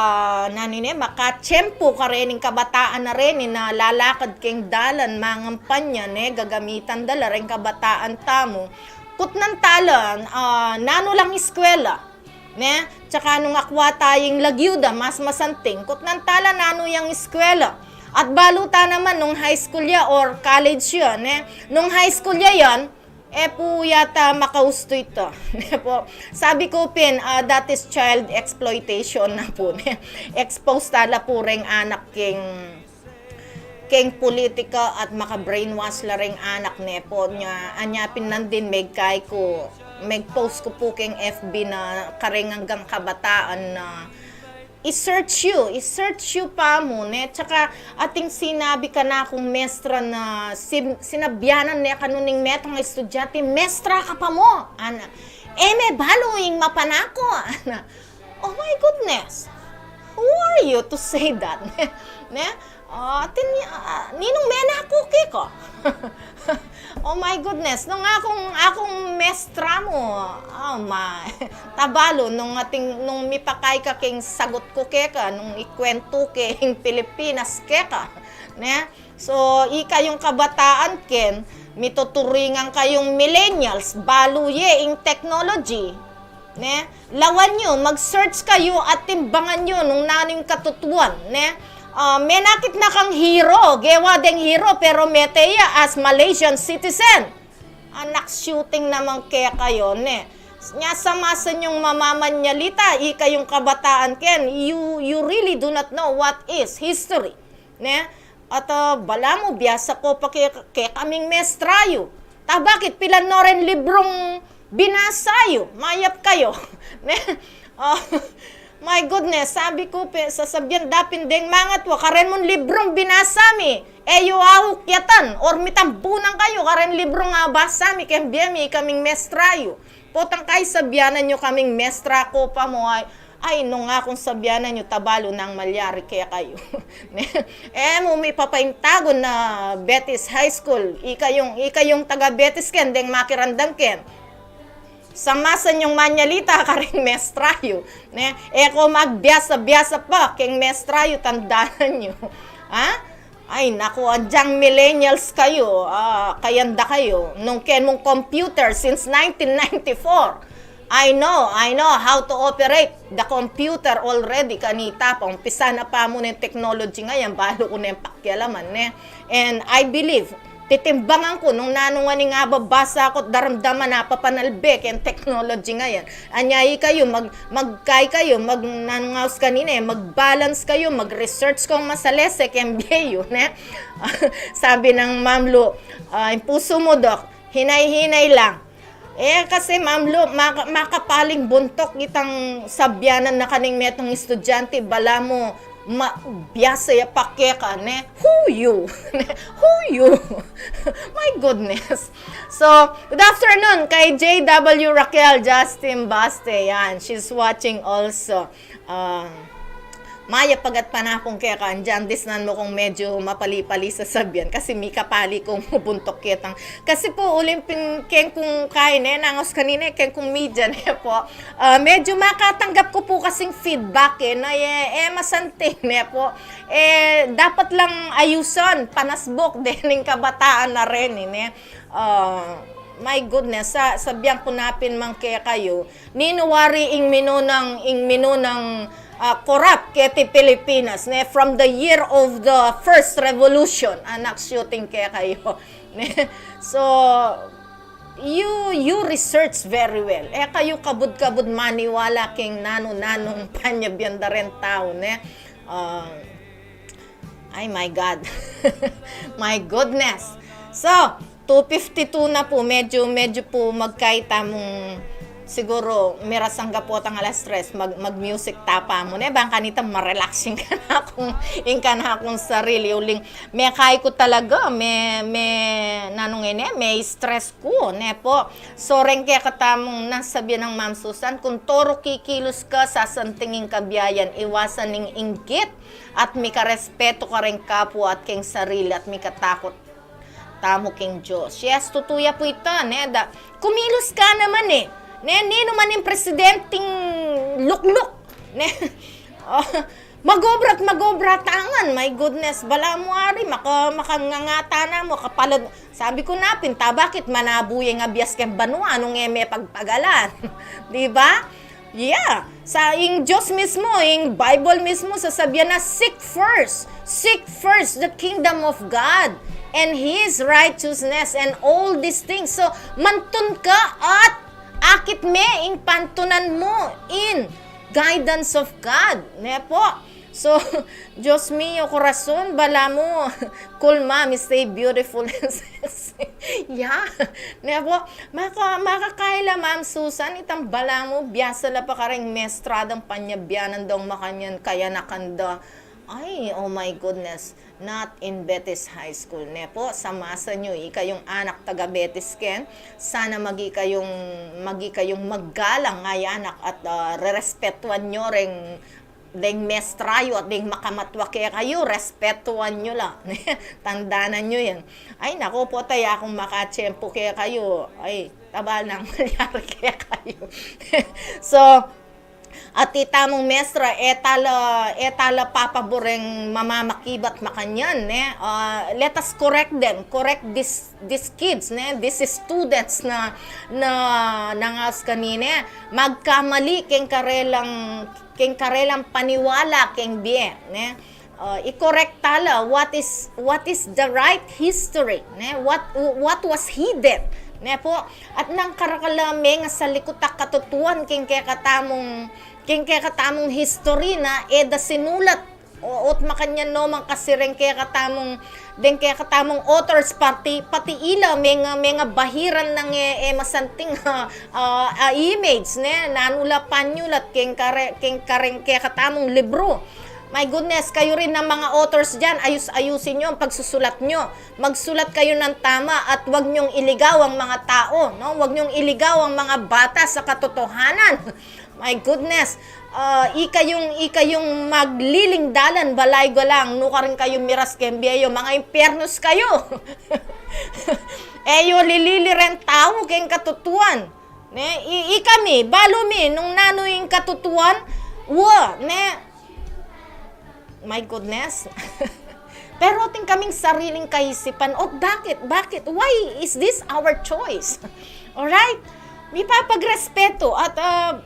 nanu ne, makatiyempu kareng kabataan na reni na lalakad keng dalan, mangampanya, ne, gagamitan da la reng kabataan tamu. Kutnan tala, ah, nanu lang eskwela, ne? Tsaka nung akwa tayang lagyu da, mas masanting, kutnan tala nanu yang eskwela. At balu ta naman nung high school ya or college ya, ne? Nung high school ya yan, e pu yata makausto ita. Ne po? Sabi ku pin, ah, that is child exploitation na pu, ne? Expose tala pu reng anak keng, keng politika at maka-brainwash la reng anak, ne po? Nya, anya pin nandin megkai ku, meg-post ku pu keng F B na kareng anggang kabataan na i-search yu, i-search yu pa mu, ne? Tsaka atin sinabi kanakung mestra na sin-, sinabianan ne kanu ning metung a estudyante, "Mestra ka pa mu," ana. "E me balu ing mapan ku," ana. Oh my goodness! Who are you to say that? Ne? Ah, atin, ah, ninung menaku keka? Oh my goodness, nung akung, akung mestra mu, oh my. Tabalu, nung atin, nung mipakai ka keng sagut ku keka, nung ikwentu ke ing Pilipinas keka, ne? So, ikayung kabataan ken, mituturingan kayung millennials, balu ye ing technology, ne? Lawan yu, mag-search kayu at timbangan yu nung nanu ing katutuan, ne? Ah, menakit na kang hero, gewa deng hero, pero mete ya as Malaysian citizen. Anak shooting naman kekayu, ne? Nya sa masa yung mamamanyalita, ikayung kabataan ken, you, you really do not know what is history, ne? At, ah, balamu, biasa ko pa ke, kekaming mestra yu. Ta bakit, pilan no ren librung binasa yu? Mayap kayu. Ne? Ah, my goodness, sabi ku pin, sasabian da pin deng mangatua, karen mung librung binasa mi, e yu aukyatan, or mitambunan kayu, karen librung abasa mi, keng bie mi, ikaming mestra yu. Potang kai sabianan yu kaming mestra ku pa mu, ay, ay, nung akung sabianan yu, tabalu nang malyari kekayu. Ne? E mu mipapaintagun na Betis High School, ikayung, ikayung taga Betis ken, deng makiramdam ken. Sa masa yung manyalita kareng mestra yu, ne? E ko magbiasa-biasa pa keng mestra yu, tandanan yu. Ha? Ay, naku, adyang millennials kayu, ah, kayanda kayu. Nung ken mung computer since nineteen ninety-four. I know, I know how to operate the computer already. Kanita pa, umpisa na pa mu ning technology ngayan, balu ku neng pakialaman, ne? And I believe, titimbangan ku nung nanu ngan ing ababasa ku't daramdaman, apapanalbe keng technology ngayan. Anya ikayu, mag-, magkai kayu, mag-, nanu nga us kanina e, mag-balance kayu, mag-research kung masalese keng bie yu, ne? Sabi nang Ma'am Lu, ah, ing pusu mu, Doc, hinay-hinay lang. E, kasi, Ma'am Lu, maka-, makapaling buntuk itang sabianan na kaning metung estudyante, balamu, ma-, biasa ya pa keka, ne? Who you? Ne? Who you? My goodness. So, good afternoon kay J W Raquel Justin Baste. Yan, she's watching also. Ah, Mayap a gatpanapun keka. Andiyan disnan mu kung medyo mapali-pali sasabian kasi mikapali kung mubuntuk ketang. Kasi pu, uling pin keng kung kain e, nangaus kanina e, keng kung media ne pu. Ah, medyo makatanggap ku pu kasing feedback e, na e, e masanting ne pu. E, dapat lang ayusun, panasbuk dening kabataan na reni ne. Ah, my goodness, sa, sabian ku na pin man kekayu, ninu wari ing minunang, ing minunang, ah, corrupt keti Pilipinas, ne? From the year of the first revolution, anak shooting kekayu, ne? So, you, you research very well. E kayu kabud-kabud maniwala keng nanu-nanung panyabian da reng tau, ne? Ah, Ay, my God. My goodness. So, two fifty-two na pu. Medyo, medyo pu magkayta mung siguru miras angga potang alas tres, mag, mag-music tapa mu ne. Bang kanita ma-relax ing kanakung, ing kanakung sarili. Uling, mekay ku talaga, me, me, nanu ngeni, me-stress ku ne pu. So, reng kekatamung nasabian nang Ma'am Susan, kung toru kikilus ka, sasanting ing kabiayan, iwasan ing inggit at mikarespetu kareng kapwa at keng sarili at mikatakut tamu keng Dios. Yes, tutu ya pu ita, ne, da, kumilus ka naman e. Ne, ninu man ing presidenteng lukluk, ne? O, mag-obra at mag-obra tangan, my goodness, balamu ari, maka, makangangata na mu, kapalad, sabi ku na pin, ta bakit manabu ya ing abias keng banua, nung e me pagpagalan. Di ba? Yeah. Sa ing Dios mismu, ing Bible mismu, sasabian na, "Seek first, seek first the kingdom of God and His righteousness and all these things." So, mantun ka at akit me ing pantunan mu in guidance of God. Ne pu? So, Dios mio, corazon, balamu, cool mom is stay beautiful and sexy. Yeah. Ne pu, maka, makakaila Ma'am Susan, itang balamu, biasa la pa kareng mestra dang panyabianan dang makanyan kayanakan da. Ay, oh my goodness. Not in Betis High School, ne pu? Sa masa nyo, ikayung anak taga Betis ken, sana magi kayung, magi kayung maggalang a anak at, ah, rerespetuan nyo reng deng mestra yu at deng makamatwa kekayu, respetuan yu la. Tandanan yu yan. Ay, naku pu, ta e ku makatiempo kekayu. Ay, tabal nang malyari kekayu. So, at itamung mestra, e ta la, e ta la papabor ing mamamakibat makanyan, ne? Ah, let us correct them, correct this, these kids, ne? These students na, na, nangaus kanine. Magkamali keng karelang keng karelang paniwala keng bie, ne? Ah, i-correct ta la what is, what is the right history, ne? What, what was hidden, ne pu? At nung karakal la mengasalikut a katutuan keng kekatamung, keng kekatamung history na e da sinulat, o, o't makanyan no man kasi reng kekatamung deng kekatamung authors, pati, pati ila, menga, menga bahiran nang e, e masanting, ah, ah, ah, image, ne? Nanu la panyulat keng kare, keng kareng kekatamung libru. My goodness, kayu rin na mga authors diyan, ayus-ayusin nyo ang pagsusulat nyo. Magsulat kayu ng tama at wag nyong iligaw ang mga tao, no? Wag nyong iligaw ang mga bata sa katotohanan. My goodness. Ah, ikayung, ikayung magliling dalan, balay galang, nukarin kayu miras keng bie yu, mga impyernus kayu. E yu lilili reng tau keng katutuan. Ne? I, ikami, balu mi, nung nanu ing katutuan, wa, ne? My goodness. Pero atin kaming sariling kaisipan. O, bakit? Bakit? Why is this our choice? Alright? Mipapagrespeto at, ah,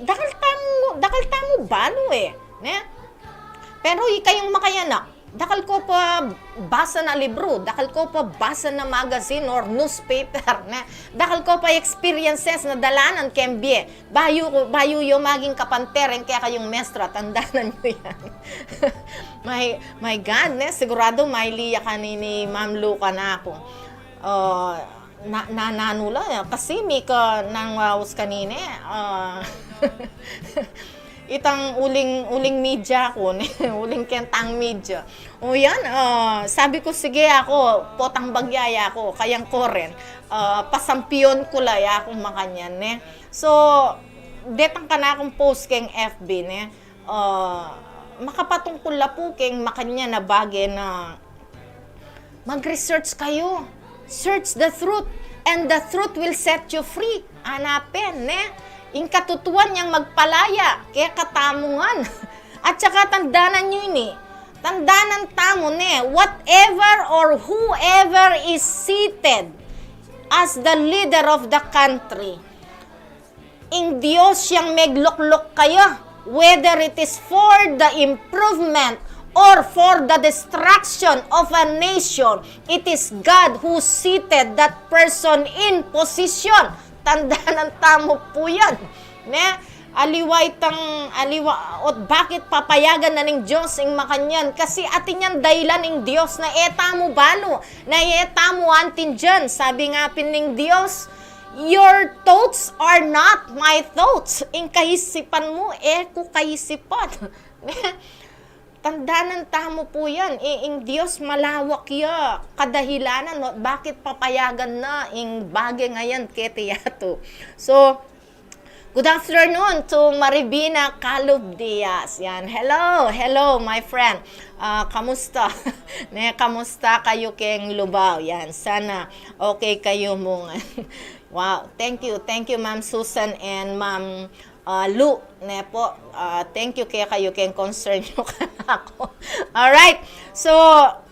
dakal tamu, dakal tamu balu e, ne? Pero ikayung makayanak, dakal ko pa basa na libru, dakal ko pa basa na magazine or newspaper, ne? Dakal ko pa experiences na dalanan keng bie. Bayu, bayu yu maging kapante reng kekayung mestra, tandanan yu yan. My, my God, ne? Sigurado maili ya kanini Ma'am Luca na aku. Ah, na, na, nanu la, kasi mika nangaus kanine, ah, itang uling, uling media ku, ne? Uling kentang media. O yan, ah, sabi ku, sige aku, potang bagya ya aku, kayang koren, ah, pasampion ku la ya aku makanyan, ne? So, detang kanakung post keng F B, ne? Ah, makapatungkul la pu keng makanyan a bage na mag-research kayu. Search the truth, and the truth will set you free. Ana pen, ne? Ing katutuan yang magpalaya kekatamu ngan. At saka tandanan yu ini, tandanan tamu, ne, whatever or whoever is seated as the leader of the country, ing Dios yang meglukluk kaya, whether it is for the improvement or for the destruction of a nation, it is God who seated that person in position. Tandanan tamu pu yan. Ne? Aliwa itang, aliwa, ot bakit papayagan na ning Dios ing makanyan? Kasi atin yang dahilan ing Dios na e tamu balu, na e tamu antindian. Sabi nga pin ning Dios, "Your thoughts are not my thoughts." Ing kaisipan mu, e ku kaisipan. Tandanan tamu pu yan. I-, ing Dios malawak ya kadahilanan, no? Bakit papayagan na ing bage ngayan keti yatu? So, good afternoon to Maribina Calub Diaz. Yan. Hello, hello, my friend. Ah, kamusta? Ne, kamusta kayu keng Lubao? Yan. Sana okay kayu mu ngan. Wow, thank you. Thank you, Ma'am Susan and Ma'am, ah, Lu, ne po. Ah, thank you kekayu keng concern yu kanaku. Alright. So,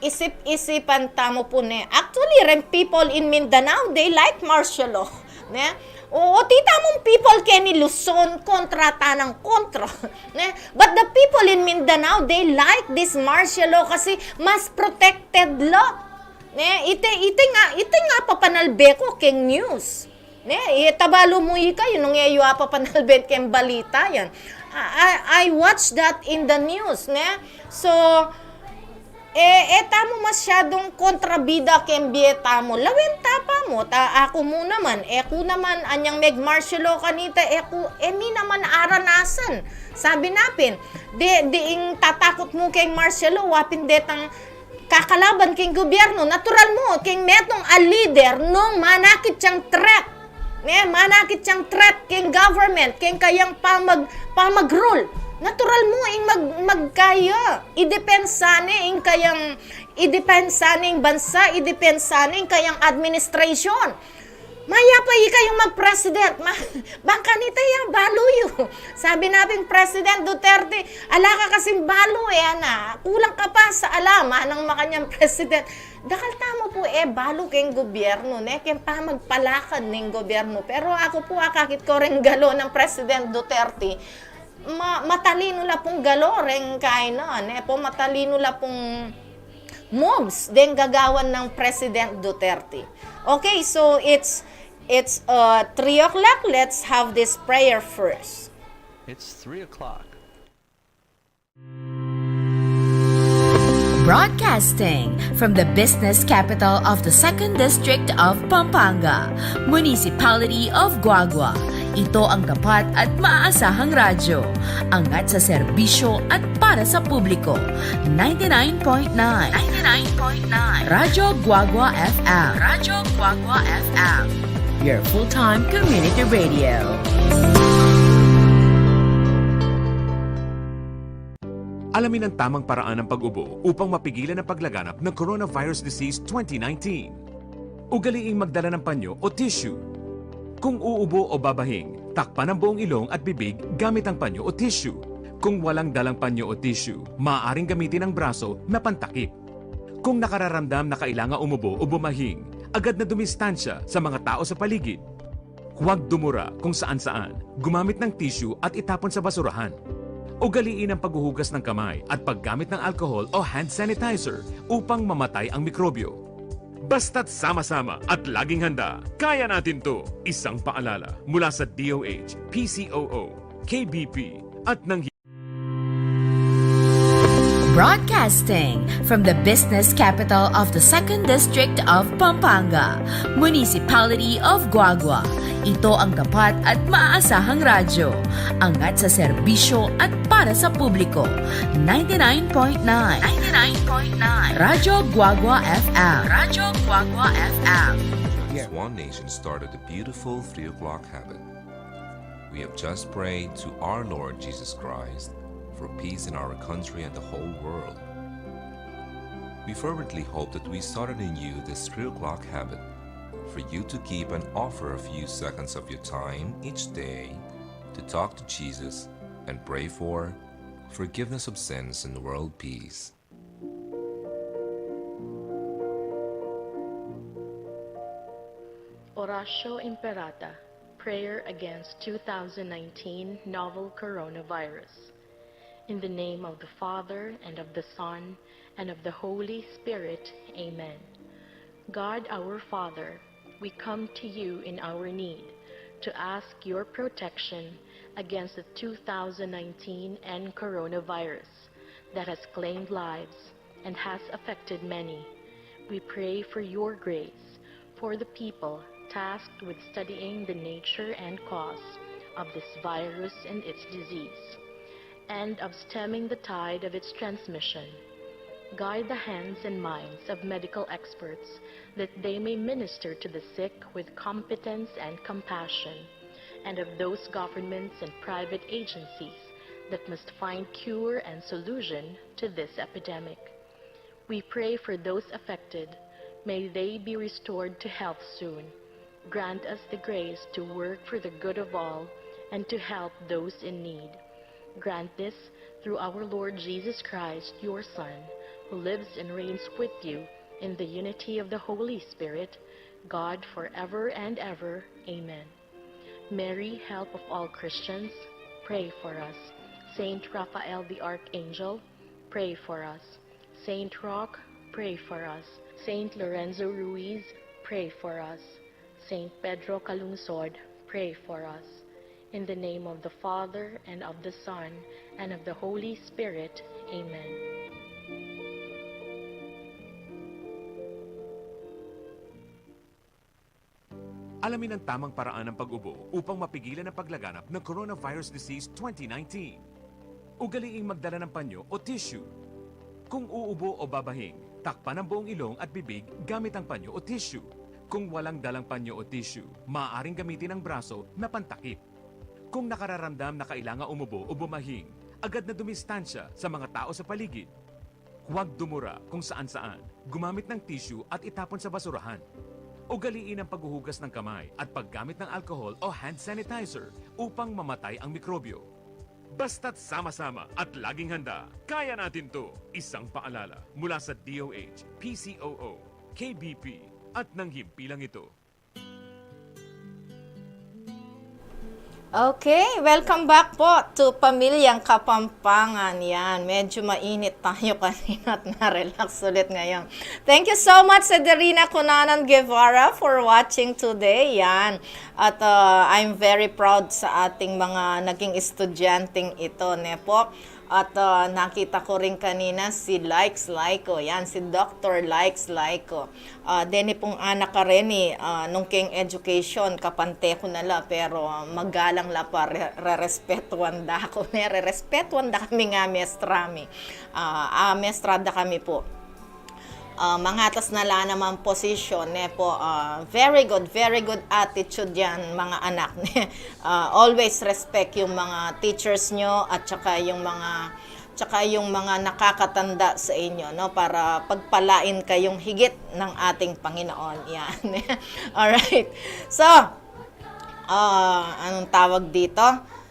isip-isipan tamu pu, ne. Actually, reng people in Mindanao, they like martial law, ne. O, oti tamung people keni Luzon, kontra tanang kontra, ne. But the people in Mindanao, they like this martial law kasi mas protected law. Ne, ite, ite nga, ite nga papanalbe ku keng news. Ne, e ta balu mu ikayu nung e yu apapanalbe keng balita yan. I, I, I watch that in the news, ne? So, e, e tamu masyadung kontrabida keng bie tamu. Lawen ta pa mu, ta aku mu naman, e ku naman anyang meg-martial law kanita, e ku, e mi naman aranasan. Sabi na pin, de, de ing tatakut mu keng martial law, wa pin detang kakalaban keng gobyerno, natural mu, keng metung a lider nung manakit yang threat. Ne, manakit yang threat keng government, keng kayang pamag-, pamag-rule. Natural mu ing mag-, magkaya. Idepensa ne ing kayang, idepensa ne ing bansa, idepensa ne ing kayang administration. Mayap a ikayung mag-president. Ma-, bang kanita ya, balu yu. Sabi na pin President Duterte, "Ala ka kasing balu e, ana. Kulang ka pa sa alam, anang makanyan president." Dakal tamu pu e balu keng gobyerno, ne, keng pamagpalakad ning gobyerno. Pero aku pu, akakit ku reng galo nang President Duterte, ma-, matalinu la pung galo reng kainan, e pu, matalinu la pung moves deng gagawan nang President Duterte. Okay, so it's, it's, uh, three o'clock. Let's have this prayer first. It's three o'clock. Broadcasting from the business capital of the Second District of Pampanga, Municipality of Guagua, ito ang tapat at maaasahang radyo, angat sa serbisyo at para sa publiko. Ninety-nine point nine. Ninety-nine point nine. Radyo Guagua F M. Radyo Guagua F M. Your full-time community radio. Alamin ang tamang paraan ng pag-ubo upang mapigilan ang paglaganap ng coronavirus disease twenty nineteen. Ugaliing magdala ng panyo o tissue. Kung uubo o babahing, takpan ang buong ilong at bibig gamit ang panyo o tissue. Kung walang dalang panyo o tissue, maaaring gamitin ang braso na pantakip. Kung nakararamdam na kailangan umubo o bumahing, agad na dumistansya sa mga tao sa paligid. Huwag dumura kung saan-saan. Gumamit ng tissue at itapon sa basurahan. Ugaliin ang paghuhugas ng kamay at paggamit ng alcohol o hand sanitizer upang mamatay ang mikrobyo. Basta't sama-sama at laging handa, kaya natin 'to. Isang paalala mula sa D O H, P C O O, K B P, at ng Broadcasting from the business capital of the Second District of Pampanga, Municipality of Guagua. Ito ang tapat at maasahang radyo. Angat sa serbisyo at para sa publiko. Ninety-nine point nine. Ninety-nine point nine. Radyo Guagua F M. Radyo Guagua F M. One nation started a beautiful three o'clock habit. We have just prayed to our Lord Jesus Christ. for peace in our country and the whole world. We fervently hope that we started in you this three o'clock habit, for you to keep and offer a few seconds of your time each day to talk to Jesus and pray for forgiveness of sins and world peace. Oratio Imperata, prayer against two thousand nineteen novel coronavirus. In the name of the Father, and of the Son, and of the Holy Spirit. Amen. God our Father, we come to you in our need to ask your protection against the two thousand nineteen N coronavirus that has claimed lives and has affected many. We pray for your grace for the people tasked with studying the nature and cause of this virus and its disease, and of stemming the tide of its transmission. Guide the hands and minds of medical experts that they may minister to the sick with competence and compassion, and of those governments and private agencies that must find cure and solution to this epidemic. We pray for those affected. May they be restored to health soon. Grant us the grace to work for the good of all and to help those in need. Grant this through our Lord Jesus Christ, your Son, who lives and reigns with you in the unity of the Holy Spirit, God, forever and ever. Amen. Mary, help of all Christians, pray for us. Saint Raphael the Archangel, pray for us. Saint Roch, pray for us. Saint Lorenzo Ruiz, pray for us. Saint Pedro Calungsod, pray for us. In the name of the Father, and of the Son, and of the Holy Spirit. Amen. Alamin ang tamang paraan ng pag-ubo upang mapigilan ang paglaganap ng coronavirus disease twenty nineteen. Ugaliing magdala ng panyo o tissue. Kung uubo o babahing, takpan ang buong ilong at bibig gamit ang panyo o tissue. Kung walang dalang panyo o tissue, maaaring gamitin ang braso na pantakip. Kung nakararamdam na kailangan umubo o bumahing, agad na dumistansya sa mga tao sa paligid. Huwag dumura kung saan-saan. Gumamit ng tissue at itapon sa basurahan. Ugaliin ang paghuhugas ng kamay at paggamit ng alcohol o hand sanitizer upang mamatay ang mikrobyo. Basta't sama-sama at laging handa, kaya natin 'to. Isang paalala mula sa D O H, P C O O, K B P, at ng himpilang ito. Okay, welcome back po to Pamilyang Kapampangan. Yan, medyo mainit tayo kanina at na-relax ulit ngayon. Thank you so much, Severina Cunanan Guevara, for watching today. Yan. At, uh, I'm very proud sa ating mga naging estudyanteng ito, ne po? At, ah, nakita ko rin kanina si Likes Laiko. Yan, si Doctor Likes Laiko. Ah, deni pung anak ka rin, eh, ah, nung keng education, kapante ku na la, pero, ah, magalang la pa, re-, rerespetuan da ku, ne, rerespetuan da kami nga mestra mi. Ah, ah, mestra da kami po. Ah, mangatas na la namang posisyon, ne po, ah, very good, very good attitude yan, mga anak, ne. Ah, always respect yung mga teachers nyo at saka yung mga, saka yung mga nakakatanda sa inyo, no, para pagpalain kayong higit ng ating Panginoon. Yan. Alright. So, ah, anong tawag dito?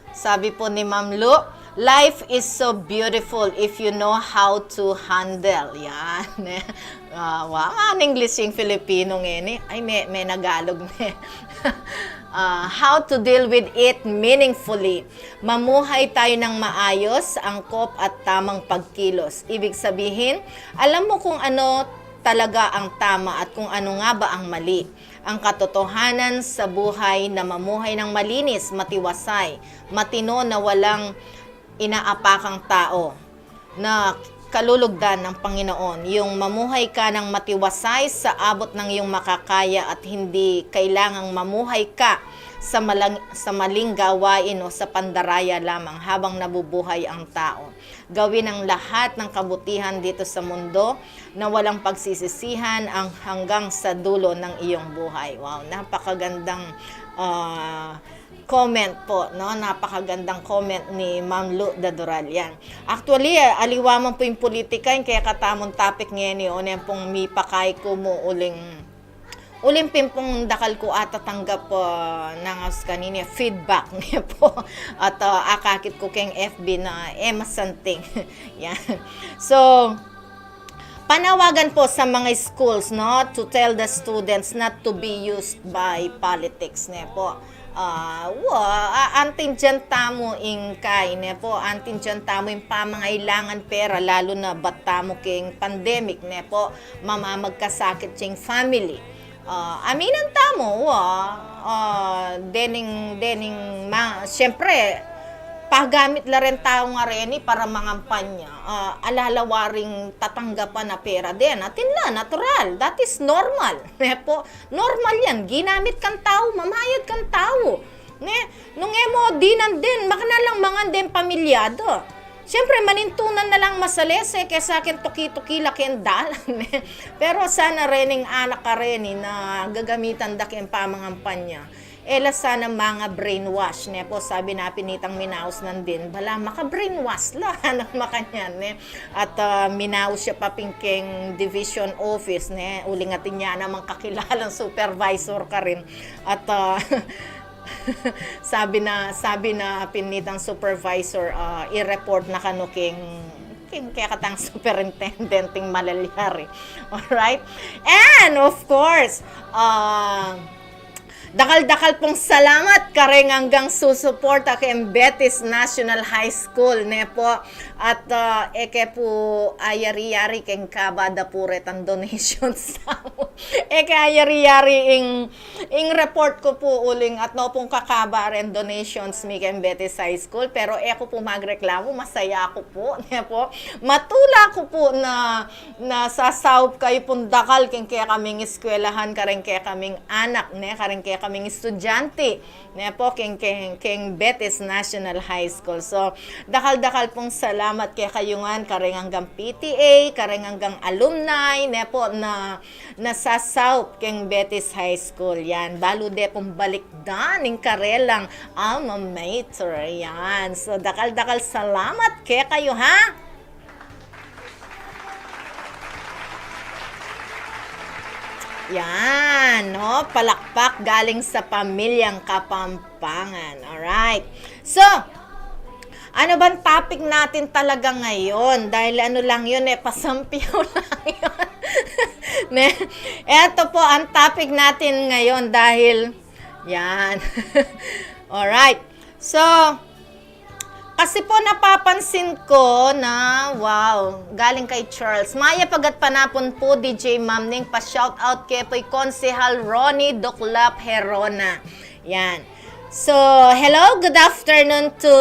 Sabi po ni Ma'am Lu, "Life is so beautiful if you know how to handle." Yan. Ah, wa, man English yung Filipino ngeni. Ay, may, may Nagalog ne. Ah, how to deal with it meaningfully. Mamuhay tayo ng maayos, angkop at tamang pagkilos. Ibig sabihin, alam mo kung ano talaga ang tama at kung ano nga ba ang mali. Ang katotohanan sa buhay na mamuhay ng malinis, matiwasay, matino na walang inaapakang tao na kalulugdan ng Panginoon. Yung mamuhay ka ng matiwasay sa abot ng iyong makakaya at hindi kailangang mamuhay ka sa malang-, sa maling gawain o sa pandaraya lamang habang nabubuhay ang tao. Gawin ang lahat ng kabutihan dito sa mundo na walang pagsisisihan ang hanggang sa dulo ng iyong buhay. Wow, napakagandang, ah, Comment po, no? Napakagandang comment ni Ma'am Lu Dadural yan. Actually, eh, aliwa man pu ing politika, ing kekatamung topic ngeni, o, nen pung mipakayi ku mu uling, uling pin pung dakal ku atatanggap, ah, nang aus kanini, feedback ne po. At, ah, akakit ku keng F B na, eh, masanting. Yan. So, panawagan po sa mga schools, no, to tell the students not to be used by politics, ne po. Ah, wa, a-, antindian tamu ing kai, ne po, antindian tamu ing pamangailangan pera, lalu na bat tamu king pandemic, ne po, mamamagkasakit ing family. Ah, aminan tamu, wa, ah, dening, dening, ma-, siyempre, pagamit la ren tau ngareni para mangampanya. Ah, ala la waring tatanggapan a pera den. Atin la, natural. That is normal. Ne po? Normal yan. Ginamit kang tau, mamayad kang tau. Ne? Nung e mu dinan den, makana lang mangan den pamilya da. Siyempre, manintunan na lang masalese kesa keng tuki-tuki la keng dalan, ne? Pero sana rening anak kareni na gagamitan da keng pamangampanya, e la sana manga-brainwash, ne po, sabi na pin nitang minaus nandin, bala maka-brainwash la, nung makanyan, ne? At, ah, minaus ya pa pin keng division office, ne? Uling atin ya namang kakilalang supervisor karin. At, ah, sabi na, sabi na pin nitang supervisor, ah, i-report na kanu keng, keng kekatang superintendent ing malalyari. Alright? And, of course, ah, dakal-dakal pung salamat kareng anggang susuporta keng Betis National High School, ne po? At, ah, e ke pu ayari-yari keng kaba da pu retang donations tamu. E ke ayari-yari ing, ing report ku pu uling atna pung kakaba reng donations mi keng Betis High School, pero e ku pu magreklamu, masaya ku pu, ne po? Matula ku pu na nasasaup kayu pung dakal keng kekaming eskwelahan, kareng kekaming anak, ne, kareng kekaming estudyante, ne po, keng, keng, keng Betis National High School. So, dakal-dakal pung salamat kekayu ngan, kareng anggang P T A, kareng anggang alumni, ne po, na nasasaup keng Betis High School. Yan, balu de pung balikdan ing karelang alma mater. Yan. So, dakal-dakal salamat kekayu, ha? Yan, no? Palakpak galing sa pamilyang Kapampangan. Alright. So, ano bang topic natin talaga ngayon? Dahil ano lang yun, eh, pasampiyaw lang yun. Ne? Eto po ang topic natin ngayon dahil, yan. Alright. So, kasi po napapansin ko na, wow, galing kay Charles. Mayap a gatpanapun pu, D J Mamning, pa-shoutout ke pu i Konsehal Ronnie Duclap Herona. Yan. So, hello, good afternoon to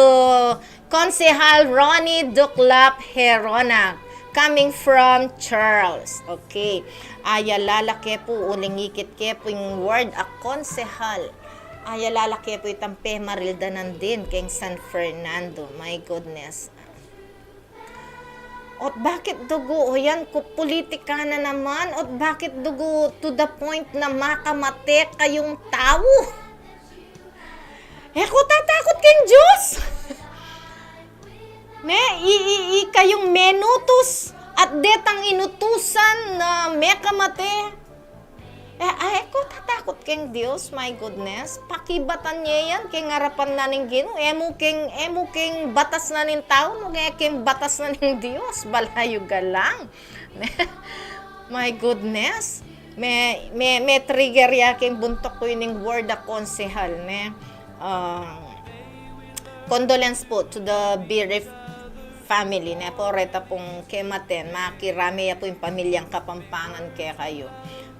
Konsehal Ronnie Duclap Herona, coming from Charles. Okay. Ayala la ke pu, uling ikit ke pu ing ward a konsehal. Ayala la ke pu itang pemaril da nandin keng San Fernando. My goodness. Ot bakit dugu, o yan, ku-, politika na naman? Ot bakit dugu to the point na makamate kayung tau? E ku tatakut keng Dios? Ne, i, i, ikayung menutus at detang inutusan na mekamate. E, ay, e ku tatakut keng Dios, my goodness. Pakibatan ye yan keng arapan na ning Ginu. E mu keng, e mu keng batas na ning tau, nung e keng batas na ning Dios, balayu galang. My goodness. Me, me, me-trigger ya keng buntuk ku ining word a konsehal, ne? Ah, condolence po to the bereaved family, ne po, reta pung kematen. Makirame ya pu ing pamilyang Kapampangan kekayu.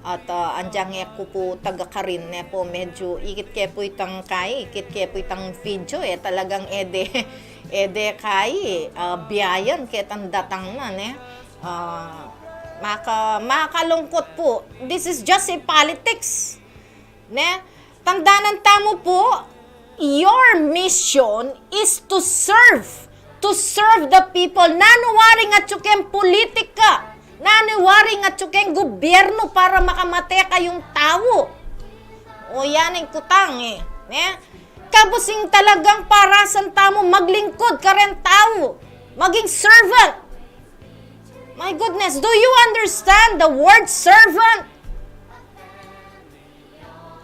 At, ah, anjang e ku pu taga karin, ne po, medyo ikit ke pu itang kai, ikit ke pu itang video, e, talagang e de, e de kai, ah, biayan ketang datang na, ne? Ah, maka-, makalungkut pu. This is just a politics. Ne? Tandanan tamu pu, your mission is to serve, to serve the people. Nanu waring atyu keng politika, nanu waring atyu keng gobyernu para makamate kayung tau. O yan ing kutang, e. Ne? Kabus ing talagang parasan tamu, maglingkud karen tau. Maging servant. My goodness, do you understand the word servant?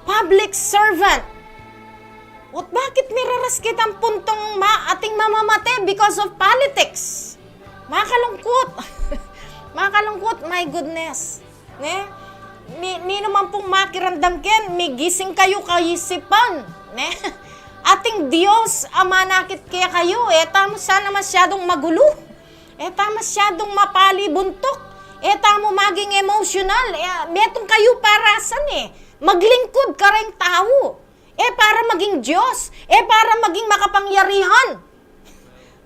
Public servant. Ot bakit miraras kitang puntung ma-, ating mamamate because of politics? Makalungkut. Makalungkut, my goodness. Ne? Ni, ninu man pung makiramdam ken, migising kayu kaisipan. Ne? Ating Dios a manakit kekayu, e tamu sana masyadung magulu. E tamu masyadung mapalibuntuk. E tamu maging emotional. E, metung kayu parasan e. Maglingkud kareng tau. E para maging Dios. E para maging makapangyarihan.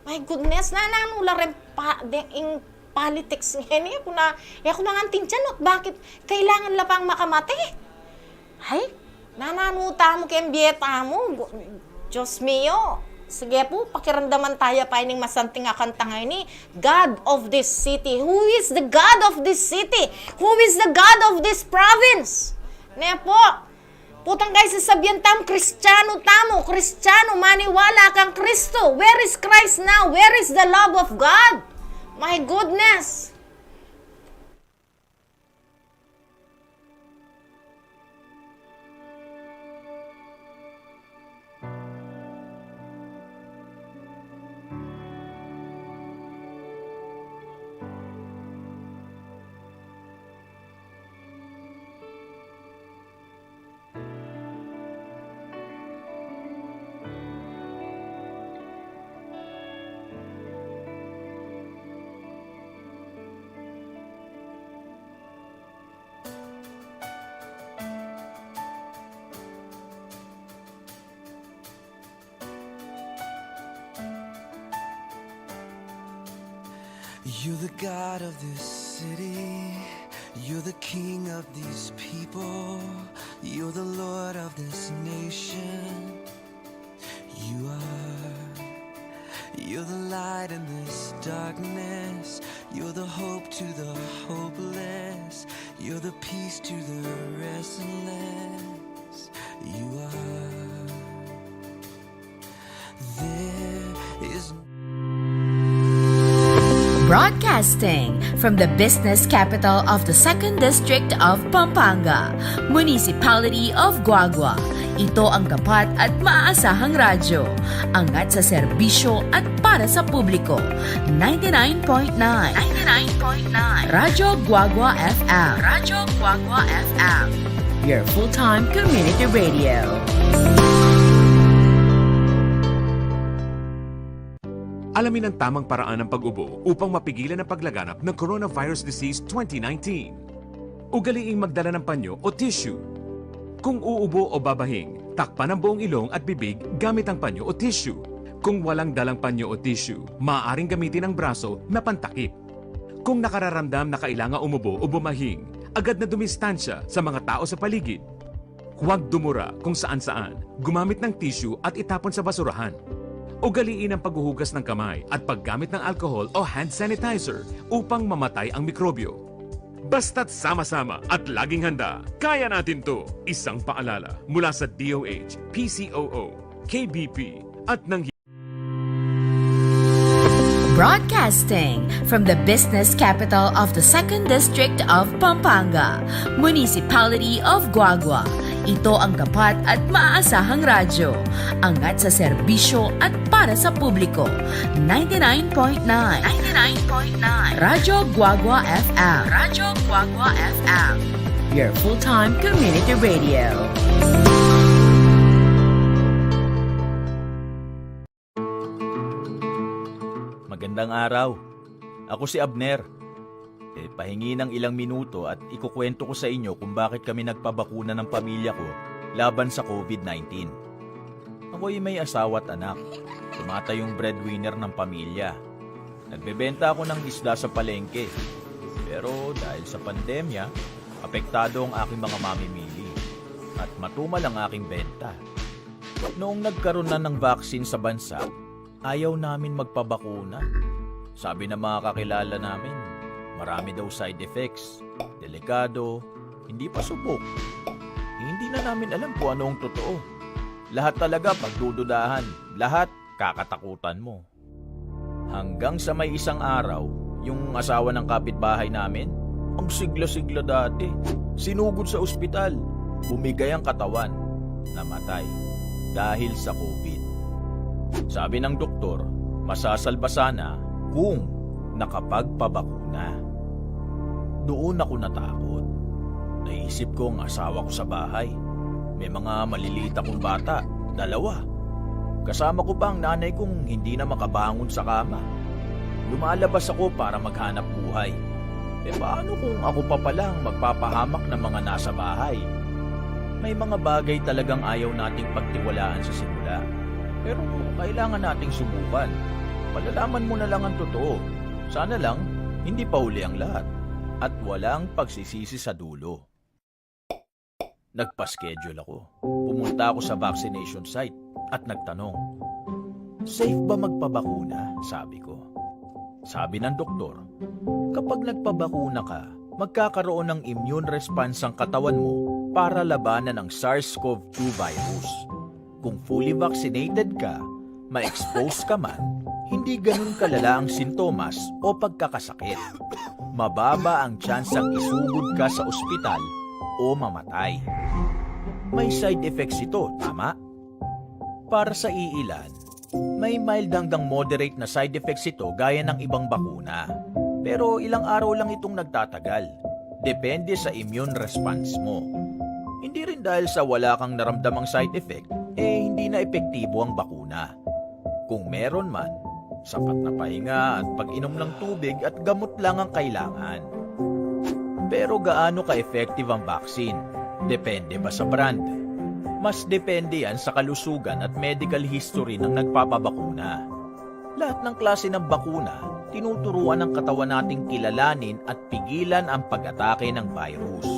My goodness, nananu la ren pa, de, ing politics ngeni, e ku na, e ku na ngan tintian ot bakit kailangan la pang makamate. Ay, nananu tamu keng bie tamu? Gu-, Diyos mio. Sige pu, pakiramdaman taya pa ining masanting a kanta ngeni, God of this city. Who is the God of this city? Who is the God of this province? Ne pu? Putang guys, sasabian tamu, Kristiyanu tamu, Kristiyanu, maniwala kang Kristo. Where is Christ now? Where is the love of God? My goodness. You're the God of this city. You're the king of these people. You're the Lord of this nation. You are. You're the light in this darkness. You're the hope to the hopeless. You're the peace to the restless. You are. There is Broadcasting from the business capital of the Second District of Pampanga, Municipality of Guagua. Ito ang tapat at maaasahang radyo. Angat sa serbisyo at para sa publiko. Ninety-nine point nine. Ninety-nine point nine. Radyo Guagua F M. Radyo Guagua F M. Your full-time community radio. Alamin ang tamang paraan ng pag-ubo upang mapigilan ang paglaganap ng coronavirus disease twenty nineteen. Ugaliing magdala ng panyo o tissue. Kung uubo o babahing, takpan ang buong ilong at bibig gamit ang panyo o tissue. Kung walang dalang panyo o tissue, maaaring gamitin ang braso na pantakip. Kung nakararamdam na kailangan umubo o bumahing, agad na dumistansya sa mga tao sa paligid. Huwag dumura kung saan-saan. Gumamit ng tissue at itapon sa basurahan. Ugaliin ang paghuhugas ng kamay at paggamit ng alcohol o hand sanitizer upang mamatay ang mikrobyo. Basta't sama-sama at laging handa, kaya natin 'to. Isang paalala mula sa D O H, P C O O, K B P, at ng Broadcasting from the business capital of the Second District of Pampanga, Municipality of Guagua. Ito ang tapat at maaasahang radyo. Angat sa serbisyo at para sa publiko. Ninety-nine point nine. Ninety-nine point nine. Radyo Guagua F M. Radyo Guagua F M. Your full-time community radio. Magandang araw. Ako si Abner. E, pahingi ng ilang minuto at ikukwento ko sa inyo kung bakit kami nagpabakuna ng pamilya ko laban sa COVID nineteen. Ako'y may asawa at anak. Tumatayong breadwinner ng pamilya. Nagbebenta ako ng isda sa palengke. Pero dahil sa pandemya, apektado ang aking mga mamimili. At matumal ang aking benta. Noong nagkaroon na ng vaccine sa bansa, ayaw namin magpabakuna. Sabi ng mga kakilala namin, marami daw side effects, delikado, hindi pa subok. Hindi na namin alam kung ano ang totoo. Lahat talaga pagdududahan, lahat kakatakutan mo. Hanggang sa may isang araw, yung asawa ng kapitbahay namin, ang sigla-sigla dati, sinugod sa ospital, bumigay ang katawan, namatay dahil sa COVID. Sabi ng doktor, masasalba sana kung nakapagpabakuna. Doon ako natakot. Naisip ko ang asawa ko sa bahay. May mga maliliit akong bata, dalawa. Kasama ko pa ang nanay kong hindi na makabangon sa kama. Lumalabas ako para maghanap buhay. E paano kung ako pa pala ang magpapahamak ng mga nasa bahay? May mga bagay talagang ayaw nating pagtiwalaan sa simula. Pero kailangan nating subukan. Malalaman mo na lang ang totoo. Sana lang, hindi pa huli ang lahat. At walang pagsisisi sa dulo. Nagpa-schedule ako. Pumunta ako sa vaccination site at nagtanong, "Safe ba magpabakuna?" sabi ko. Sabi ng doktor, "Kapag nagpabakuna ka, magkakaroon ng immune response ang katawan mo para labanan ang SARS-CoV two virus. Kung fully vaccinated ka, ma-expose ka man, hindi ganun kalala ang sintomas o pagkakasakit. Mababa ang tsansang isugod ka sa ospital o mamatay." May side effects ito, tama? Para sa iilan, may mild hanggang moderate na side effects ito gaya ng ibang bakuna. Pero ilang araw lang itong nagtatagal. Depende sa immune response mo. Hindi rin dahil sa wala kang naramdamang side effect, eh hindi na epektibo ang bakuna. Kung meron man, sapat na pahinga at pag-inom ng tubig at gamot lang ang kailangan. Pero gaano ka-effective ang vaccine? Depende ba sa brand? Mas depende yan sa kalusugan at medical history ng nagpapabakuna. Lahat ng klase ng bakuna, tinuturuan ng katawan nating kilalanin at pigilan ang pag-atake ng virus.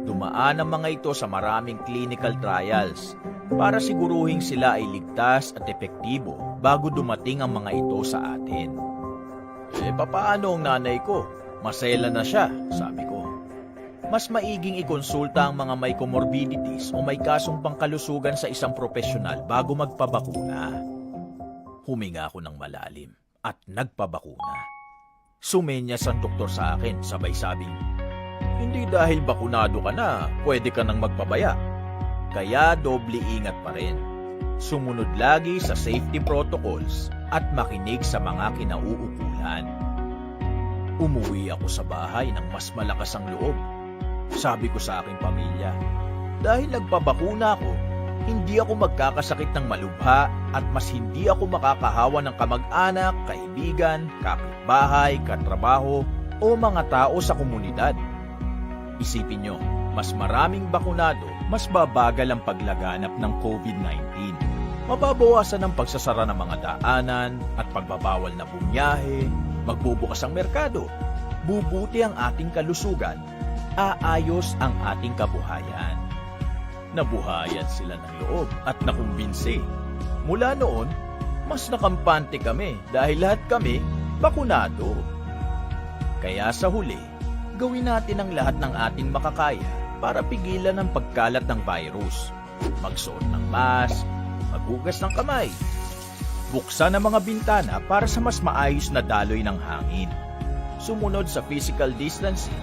Dumaan ang mga ito sa maraming clinical trials para siguruhing sila ay ligtas at epektibo bago dumating ang mga ito sa atin. "E, papaano ang nanay ko? Maselan na siya," sabi ko. "Mas maiging ikonsulta ang mga may comorbidities o may kasong pangkalusugan sa isang propesyonal bago magpabakuna." Huminga ako ng malalim at nagpabakuna. Sumenyas ang doktor sa akin, sabay sabing, "Hindi dahil bakunado ka na, pwede ka nang magpabaya. Kaya doble ingat pa rin. Sumunod lagi sa safety protocols at makinig sa mga kinauukulan." Umuwi ako sa bahay ng mas malakas ang loob. Sabi ko sa aking pamilya, "Dahil nagpabakuna ako, hindi ako magkakasakit ng malubha at mas hindi ako makakahawa ng kamag-anak, kaibigan, kapitbahay, katrabaho, o mga tao sa komunidad." Isipin nyo, mas maraming bakunado, mas babagal ang paglaganap ng COVID nineteen. Mababawasan ang pagsasara ng mga daanan at pagbabawal na bumiyahe, magbubukas ang merkado, bubuti ang ating kalusugan, aayos ang ating kabuhayan. Nabuhayan sila ng loob at nakumbinsi. Mula noon, mas nakampante kami dahil lahat kami bakunado. Kaya sa huli, gawin natin ang lahat ng ating makakaya para pigilan ang pagkalat ng virus. Magsuot ng mask, maghugas ng kamay, buksan ang mga bintana para sa mas maayos na daloy ng hangin. Sumunod sa physical distancing,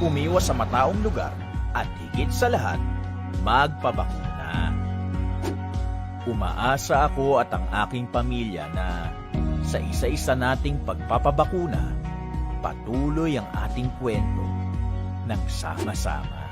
umiwas sa mataong lugar, at higit sa lahat, magpabakuna. Umaasa ako at ang aking pamilya na sa isa-isa nating pagpapabakuna, patuloy ang ating kwento ng sama-sama.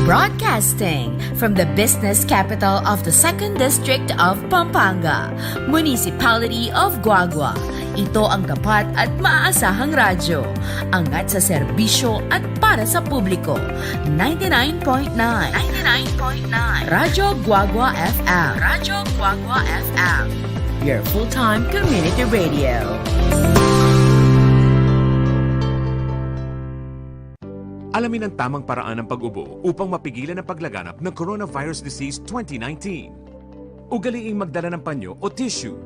Broadcasting from the business capital of the Second District of Pampanga, Municipality of Guagua. Ito ang tapat at maaasahang radyo. Angat sa serbisyo at para sa publiko. Ninety-nine point nine. Ninety-nine point nine. Radyo Guagua F M. Radyo Guagua F M. Your full-time community radio. Alamin ang tamang paraan ng pag-ubo upang mapigilan ang paglaganap ng coronavirus disease twenty nineteen. Ugaliing magdala ng panyo o tissue.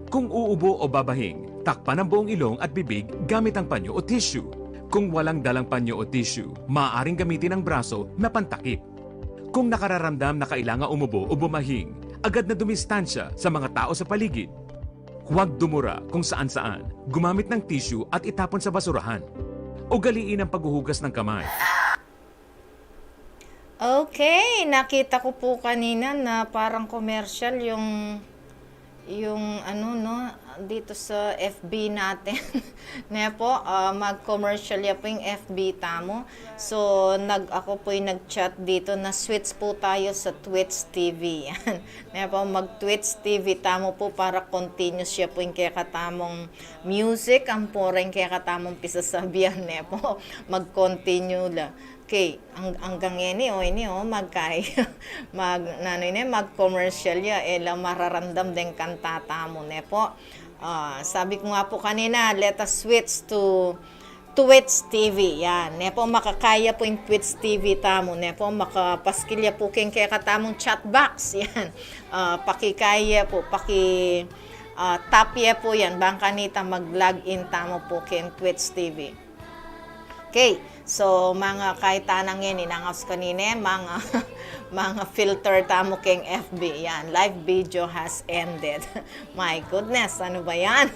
Kung uubo o babahing, Takpan ang buong ilong at bibig gamit ang panyo o tissue. Kung walang dalang panyo o tissue, maaaring gamitin ang braso na pantakip. Kung nakararamdam na kailangan umubo o bumahing, agad na dumistansya sa mga tao sa paligid. Huwag dumura kung saan-saan, gumamit ng tissue at itapon sa basurahan. Ugaliin ang paghuhugas ng kamay. Okay, nakita ko po kanina na parang commercial yung, yung ano, no, dito sa F B natin. Ne po, ah, mag-commercial ya po yung F B tamu. So, nag, ako po'y nag-chat dito na switch po tayo sa Twitch T V. Yan. Ne po, mag-Twitch T V tamu po para continuous ya po yung kekatamung music, ang pureng kekatamung pisasabian, ne po. Mag-continue la. Okay, ang, anggang ini, o, ini, o, magkay, mag, nanu ini, mag-commercial ya, e la mararamdam deng kanta tamu, ne po. Ah, sabi ko nga po kanina, let us switch to Twitch T V, yan. Ne po, makakaya po yung Twitch T V tamu, ne po, makapaskil ya po keng kekatamung chat box, yan. Ah, pakikaya po, paki, ah, tap ya po yan, bang kanita mag-log in tamu po keng Twitch T V. Okay, so, mga kaitanang yan, inangaus kanine, mga, mga filter tamu keng F B, yan, live video has ended. My goodness, ano ba yan?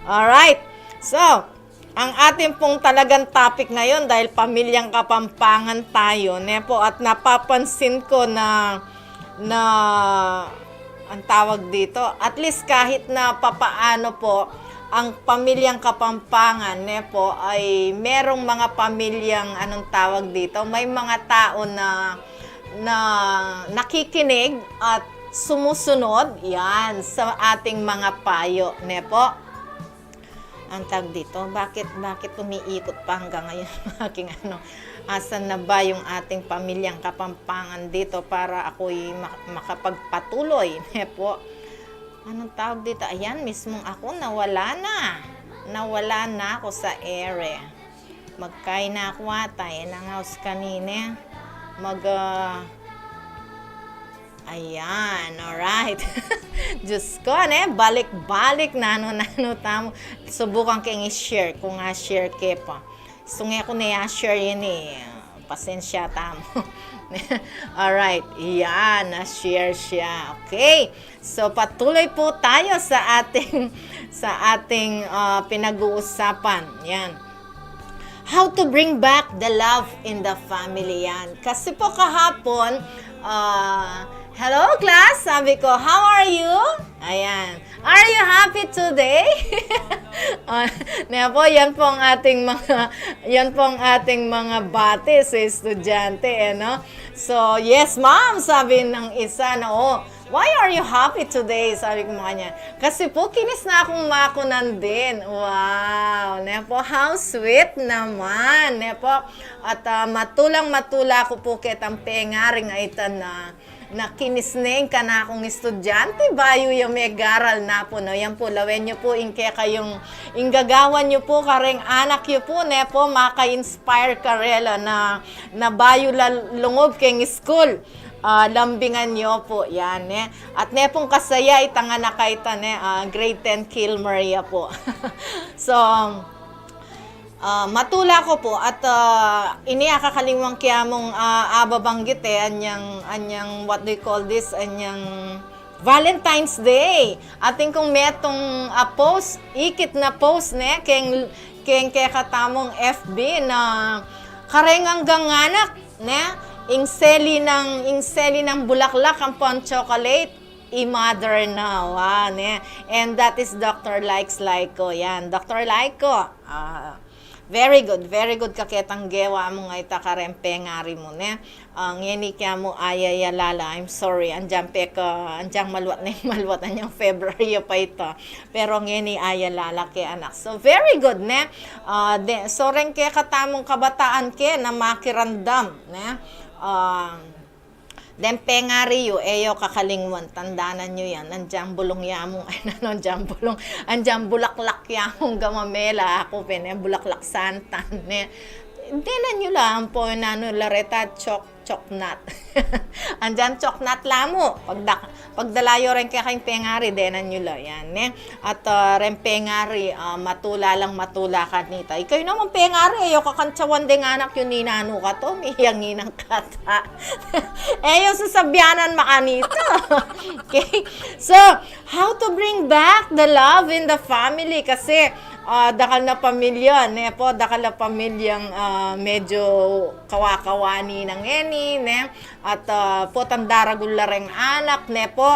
Alright, so, ang ating pong talagang topic ngayon, dahil pamilyang Kapampangan tayo, ne po, at napapansin ko na, na, ang tawag dito, at least kahit na papaano po, ang pamilyang Kapampangan, ne po, ay merong mga pamilyang, anong tawag dito, may mga tao na, na nakikinig at sumusunod, yan, sa ating mga payo, ne po. Ang tawag dito, bakit, bakit umiikot pa hanggang ngayon ang aking ano, asan na ba yung ating pamilyang Kapampangan dito para ako'y mak-, makapagpatuloy, ne po? Anong tawag dito? Ayan, mismong ako, nawala na. Nawala na ako sa ere. Magkain na ako ata, e, nangaus kanine. Mag, ah, ayan, alright. Diyos ko, ne? Balik-balik, nanu-nanu tamu. Subukan keng i-share, kung a-share ke pa. Sunge ko ne a-share yan, e. Pasensya tamu. Alright, yan, na-share siya. Okay, so patuloy po tayo sa ating, sa ating, ah, pinag-uusapan. Yan. How to bring back the love in the family. Yan. Kasi po kahapon, ah, "Hello, class," sabi ko, "How are you?" Ayan. "Are you happy today?" Ah, ne po, yan po ang ating mga, yan po ang ating mga bati sa estudyante, e, no? So, "Yes, ma'am," sabi ng isa, no? "Oh, why are you happy today?" Sabi ko sa kanya, "Kasi po, kinis na akong makunan din." Wow, ne po, how sweet naman, ne po. At, ah, matulang-matula ku po ketang pengaring a ita na na kinis ne ing kanakung estudyante bayu ya megaral na po, no? Yan po, lawen yu po ing kekayung, ing gagawan yu po kareng anak yu po, ne po, maka-inspire karela na, na bayu la lungub keng school. Ah, lambingan yu po, yan, ne? At ne pong kasaya itang anak a ita, ne, ah, grade ten Kilmer ya po. So, Ah, matula ku po at, ah, ini akakalingwan ke amung, ah, ababanggit e, anyang, anyang, what do you call this, anyang Valentine's Day. Atin kung metung, ah, post, ikit na post, ne, keng, keng kekatamung F B na kareng anggang anak, ne, ing seli nang, ing seli nang bulaklak ampong chocolate, i mother na, wa, ne. And that is Doctor Likes Laiko, yan. Doctor Laiko, ah, very good, very good kaketang gewa mu ngayta kareng pengari mu, ne. Ah, ngeni kya mu ayayalala, I'm sorry, anjang peka, anjang maluat ne, maluat anyang February pa ita. Pero ngeni ayalala ke, anak. So, very good, ne. Ah, de, so, reng kekatamung kabataan ke na makiramdam, ne. Ah, deng pengari yu, e yu kakalingwan, tandanan yu yan, anjang bulung ya mung, ay, nanu, anjang bulung, anjang bulaklak ya mung gamamela, aku pin, e, bulaklak santan, ne. Denan yu la ampong, nanu, lareta, chok, Choknat. Andiyan choknat la mu. Pagda-, pagdala yu reng kekayung pengari, denan yu la yan, ne? At, ah, reng pengari, ah, matula lang matula kanita. Ikayu naman pengari, e yu kakantsawan deng anak yu, ninanu ka to, miyang inang kata. E yu sasabianan makanita. Okay? So, how to bring back the love in the family? Kasi, ah, dakal na pamilya, ne po? Dakal na pamilyang, ah, medyo kawa-kawa nina ngeni, ne? At, ah, potang daragul la reng anak, ne po?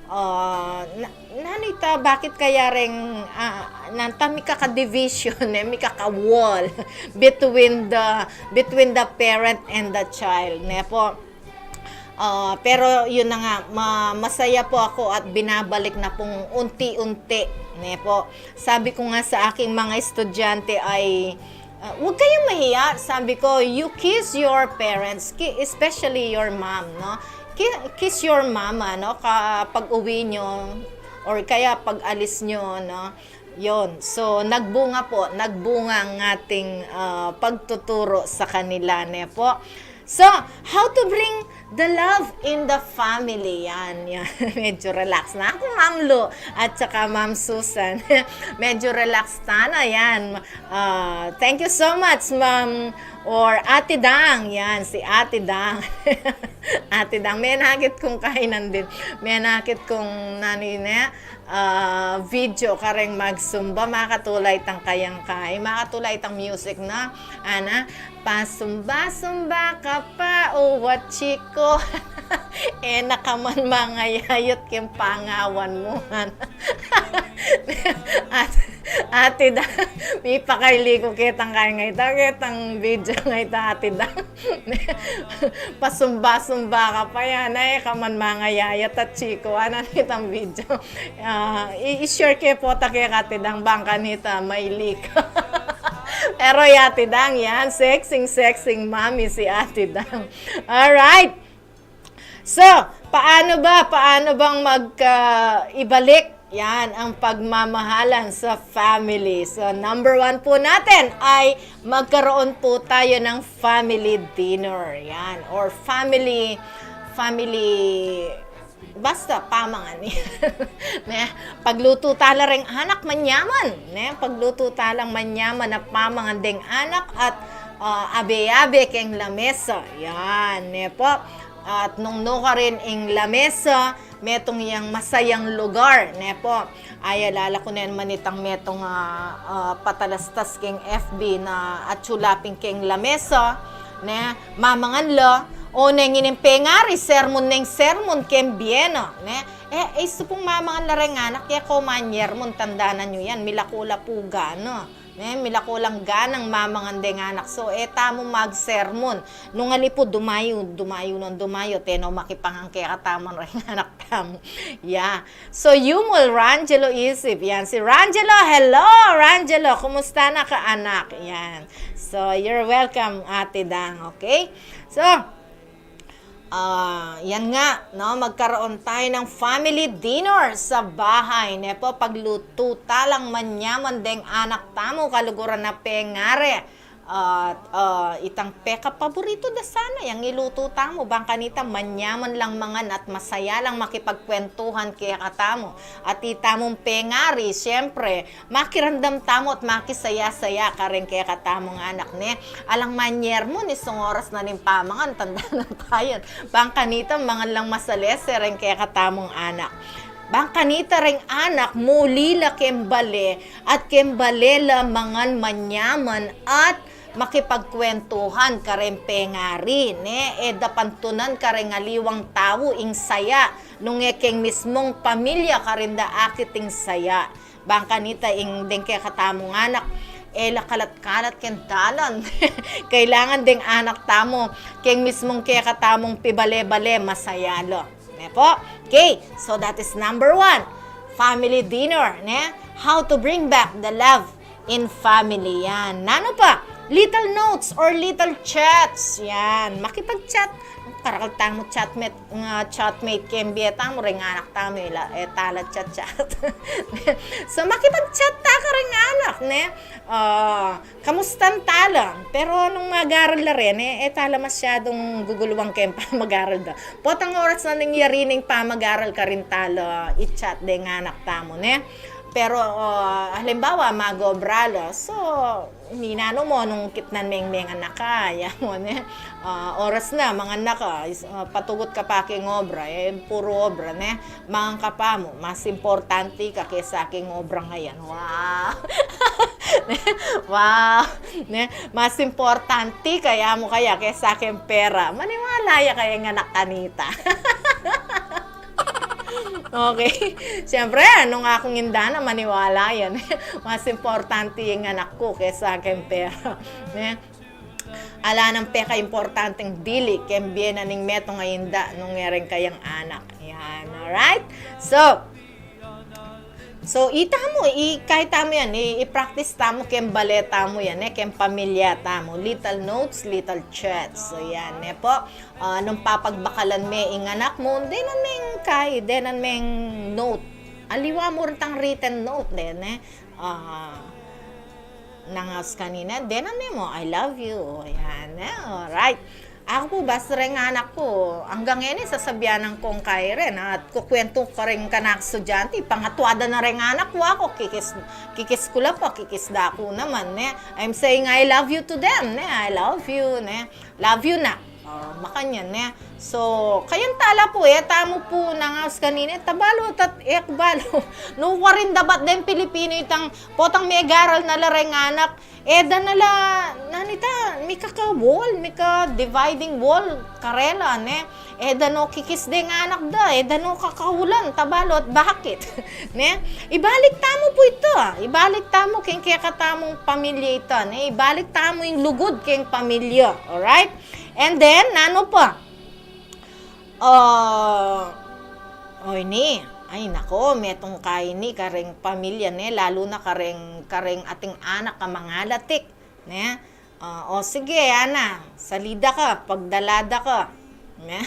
Ah, na-, nanu ita, bakit kaya reng, ah, nanu ita, mikaka-division, ne? Mikaka-wall between the, between the parent and the child, ne po? Ah, pero yun na nga, ma-, masaya po ako at binabalik na pong unti-unti, ne po? Sabi ko nga sa aking mga estudyante ay, ah, "Huwag kayong mahiya," sabi ko, "You kiss your parents, ki-, especially your mom, no? Ki-, kiss your mama, no? Kapag uwi nyo, or kaya pag alis nyo, no?" Yon. So, nagbunga po, nagbunga ang ating, ah, pagtuturo sa kanila, ne po? So, how to bring the love in the family? Yan, yan. Medyo relax na ako, Ma'am Lu, at saka Ma'am Susan. Medyo relax tana, yan. Ah, thank you so much, Ma'am, or Ate Dang. Yan, si Ate Dang. Ate Dang, menakit kung kainan din. Menakit kung nanu ne, ah, video kareng magsumba, makatula itang kayang kai, makatula itang music na, ana, "Pasumba-sumba ka pa, o wa chiko." E na ka man mangayayat keng pangawan mu, ana. At, Ate Dang, mipakailiko ketang kai ngeni, ketang video ngeni, Ate Dang. Pasumba-sumba ka pa, yan, e ka man mangayayat at chiko, ana, nitang video. Ah, i-, i-share ke po ta keka Ate Dang, bang kanita, maili ka. Pero i Ate Dang, yan, sexing, sexing mommy si Ate Dang. Alright. So, paano ba? Paano bang mag, ah, ibalik yan ang pagmamahalan sa family? So, number one po natin ay magkaroon po tayo ng family dinner. Yan. Or family, family, basta pamangan. Ne? Paglutu tala reng anak manyaman. Ne? Paglutu talang manyaman a pamangan deng anak at, ah, abe-abe keng lamesa. Yan. Ne po? At nung nukarin ing lamesa, metung yang masayang lugar, ne po? Ay, alala ku nen man itang metung, ah, ah, patalastas keng F B na atsu la pin keng lamesa, ne? Mamangan la, o neng ining pengari, sermon neng sermon keng bie na, ne? E, e, isu pung mamangan la reng anak, e ko manyermon, tandanan yu yan, milako la pu gana. Ne, milako lang ganang mamangan deng anak. So, e tamu magsermon. Nung ali pu, dumayu, dumayu nang dumayu, teno makipangan kekatamu reng anak tamu. Yeah. So, Yumul, Rangelo Isip. Yan, si Rangelo. Hello, Rangelo. Kumusta na ka, anak? Yan. So, you're welcome, Ate Dang. Okay? So, ah, yan nga, no? Magkaroon tayo ng family dinner sa bahay, ne po? Paglutu talang manyaman deng anak tamu, kaluguran na pengari. At, ah, itang pekapaboritu da sana, yang ilutu tamu, bang kanita manyaman lang mangan at masaya lang makipagkwentuhan kekatamu. At itamung pengari, siyempre, makiramdam tamu at makisaya-saya kareng kekatamung anak, ne? Alang manyermon, isung oras na ning pamangan, tandanan ta yan. Bang kanita, mangan lang masalese reng kekatamung anak. Bang kanita reng anak, muli la keng bale, at keng bale la mangan manyaman, at makipagkwentuhan kareng pengari, ne? E da pantunan kareng aliwang tau ing saya, nung e keng mismung pamilya karin da akit ing saya. Bang kanita ing deng kekatamung anak, e la kalat-kalat keng dalan. Kailangan deng anak tamu, keng mismung kekatamung pibale-bale, masaya la. Ne po? Okay, so that is number one. Family dinner, ne? How to bring back the love in family. Yan. Nanu pa? Little notes or little chats. Yan. Makipag-chat. karakal tamu chatmate, nga chatmate keng bie tamu, reng anak tamu, ila, e tala chat-chat. So, makipag-chat ta kareng anak, ne? Ah, kamustan tala. Pero nung mag-aral la rin, e, e tala masyadung guguluan keng pamag-aral da. Potang oras na ning yari ning pamag-aral karin tala i-chat deng anak tamu, ne? Pero, ah, halimbawa, mag-obra la. So, ninanu mu nung kitnan meng menganak ka, ya mu, ne? Ah, oras na, manganak ka, is-, ah, patugut ka pa keng obra, e, puru obra, ne? Mangan ka pa mu, mas importante ka kesa keng obra ngeni. Wow! Ne? Wow! Ne? Mas importante ka, ya mu kaya, kesa keng pera. Maniwala ya kaya ing anak kanita. Okay. Siyempre, nung aku ngan, dana maniwala yan. Mas importante ing anak ku kesa keng pera. Ne? Ala nang pekaimportanteng dili keng bie na ning metung a inda nung e reng kayang anak. Yan, alright? So, so, ita mu, i-, kaya tamu yan, i-, i-practice tamu keng bale tamu yan, e, keng pamilya tamu. Little notes, little chats. So, yan, e po. Ah, nung papagbakalan me ing anak mu, denan meng kay, denan meng note. Aliwa mu reng written note, den, e. Ah, nang aus kanina, denan me mu, "I love you." O, yan, e. Alright. Aku pu, basta reng anak ku, anggang ngeni, sasabianan kung kay ren, at kukuwentu ku kareng kanaku estudyante, pangatwa da na reng anak ku, aku, kikis, kikis ku la pa, kikis da ku naman, ne? I'm saying, "I love you" to them, ne? "I love you," ne? "Love you na." O, makanyan, ne? So, kayan tala pu, e tamu pu, nang aus kanina, tabalu, tat, e ku balu. Nukarin dapat deng Pilipinu itang, potang megaral na la reng anak, e da na la, nanu ita, mika-wall, mika-dividing wall karela, ne? E da no kikis deng anak da, e da no kakaulan, tabalu, bakit? Ne? Ibalik tamu pu ita, ibalik tamu keng kekatamung pamilya ita, ne? Ibalik tamu ing lugud keng pamilya, alright? And then, nanu pa? Ah, o ini, ay nako, metung ka ini kareng pamilya, ne, lalu na kareng, kareng ating anak a mangalatik, ne? Ah, o sige, ana, salida ka, pagdalada ka, ne?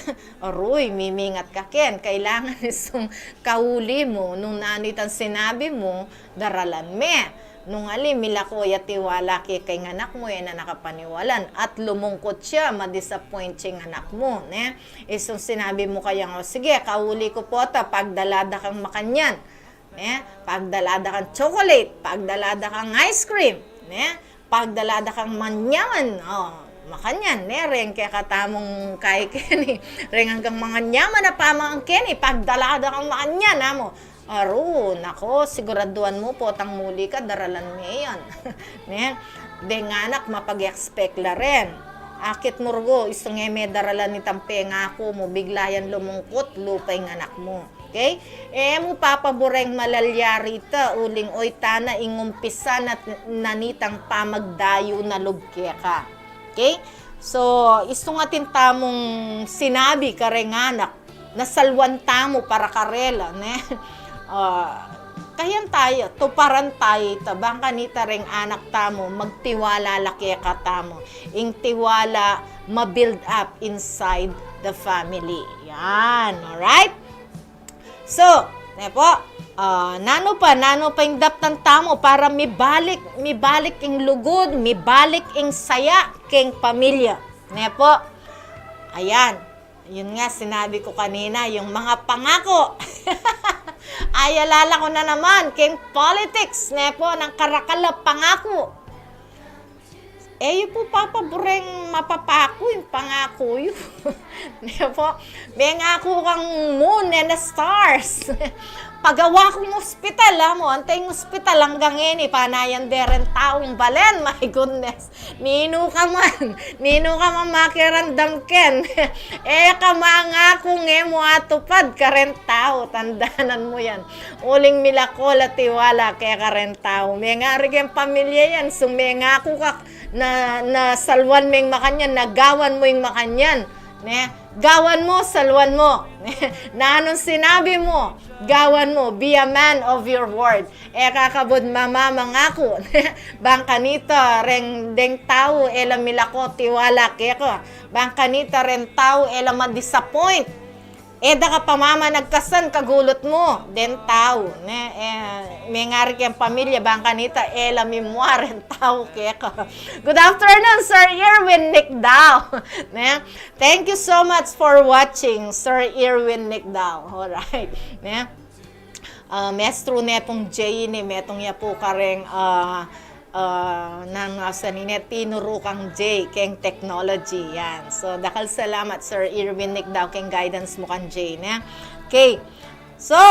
Aruy, mimingat ka ken, kailangan isung kauli mu, nung nanu itang sinabi mu, daralan me. Nung ali, milako ya tiwala ke keng anak mu, e na na ka paniwalan. At lumungkut ya, ma-disappoint ya ing anak mu, ne? Isung sinabi mu kaya, "O sige, kauli ku pu ta, pagdala da kang makanyan, ne? Pagdala da kang chocolate, pagdala da kang ice cream, ne? Pagdala da kang manyaman." O, makanyan, ne? Reng kekatamung kay keni, reng anggang manganyaman a pamangan keni, pagdala da kang makanyan, amu. Aru, nako, siguraduan mu, potang muli ka, daralan me yan. Ne? Deng anak, mapag-expect la ren. Akit mu rugu, isung e me daralan itang pengaku mu, bigla yang lumungkut, lupa ing anak mu. Okay? E mu papabureng malalyari ita, uling oytan na ing umpisa na, na nitang pamagdayu na lub keka. Okay? So, isung atin tamung sinabi kareng anak, nasalwan tamu para karela, ne? Ah, kayan taya, tuparan taya ita, bang kanita reng anak tamu, magtiwala la kekatamu. Ing tiwala, ma-build up inside the family. Yan, alright? So, ne po, ah, nanu pa, nanu pa ing daptan tamu para mibalik, mibalik ing lugud, mibalik ing saya keng pamilya. Ne po? Ayan. Yun nga, sinabi ku kanina, yung mga pangako. Ay, alala ku na naman, keng politics, ne po, nang karakal a pangako. E yu pu papabureng mapapaku ing pangaku yu. Ne po, mengaku kang moon and the stars. Pagawa kung ospital, amu, ante ing ospital anggang ngeni, panayan de reng taung balen, my goodness. Ninu ka man, ninu ka man makiramdam ken. E ka mangaku nung e mu atupad kareng tau, tandanan mu yan. Uling milako la tiwala keka reng tau. Mengari keng pamilya yan, sumengaku ka, na, nasalwan me ing makanyan, nagawan mu ing makanyan. Ne? Gawan mu, saluan mu. Nanung sinabi mu, gawan mu. Be a man of your word. E ka kabud mamamangaku. Bang kanita reng deng tau e la milako tiwala keka. Bang kanita reng tau e la ma-disappoint. E da ka pamamanagkasan kagulut mu deng tau, ne? E, mengari keng pamilya, bang kanita e la mimua reng tau keka. Good afternoon, Sir Irwin Nicdao. Ne? Thank you so much for watching, Sir Irwin Nicdao. Alright. Ne? Ah, maestro ne pung Jay ini, metung ya pu kareng, ah, ah, nanu, ah, sanine, tinuru kang Jay keng technology, yan. So, dakal salamat, Sir Irwin Nicdao, keng guidance mu kang Jay, ne? Okay. So,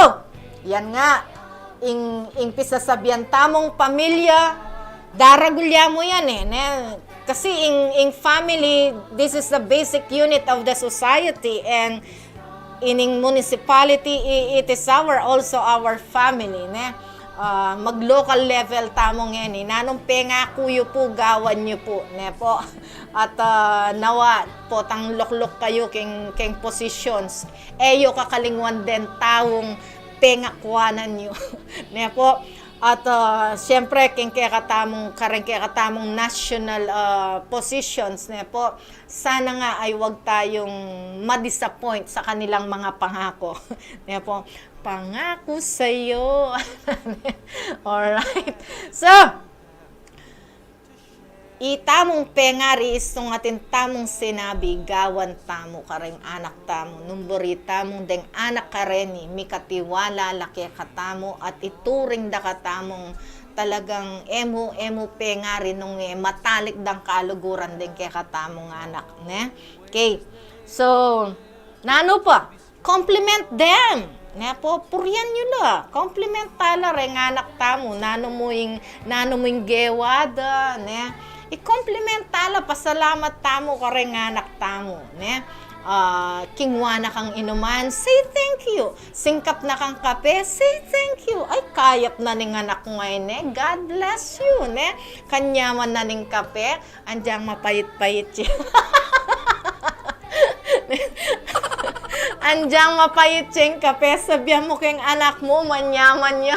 yan nga, ing, ing pisasabian tamung pamilya, daragul ya mu yan e, ne? Kasi ing, ing family, this is the basic unit of the society, and ining municipality, i-, it is our, also our family, ne? Ah, mag-local level tamu ngeni. Nanung pengaku yu pu, gawan yu pu, ne po? At, ah, nawa, potang lukluk kayu keng, keng positions, e yu kakalingwan deng taung pengakuanan yu, ne po? At, ah, siyempre, keng kekatamung, kareng kekatamung national, ah, positions, ne po? Sana nga ay wag tayung ma-disappoint sa kanilang mga pangako. Ne po? Pangako sa'yo. Alright. So, itamung pengari, istung atin tamung sinabi, gawan tamu kareng anak tamu, nung buri tamung deng anak kareni, mikatiwala la kekatamu, at ituring da katamung talagang e mu, e mu pengari nung e matalik dang kaluguran deng kekatamung anak, ne? Okay. So, nanu pa? Compliment them. Ne po, purian yu la. Compliment tala reng anak tamu. Nanu mu ing, nanu mu ing gewa da, ne? I-compliment tala, pasalamat tamu kareng anak tamu, ne? Ah, kingwa na kang inuman, say thank you. Singkap na kang kape, say thank you. Ay, kayap na ning anak mu, ne? God bless you, ne? Kanyaman na ning kape, anjang mapait-pait ya. Anjang mapait ya ing kape, sabian mu keng anak mu, manyaman ya.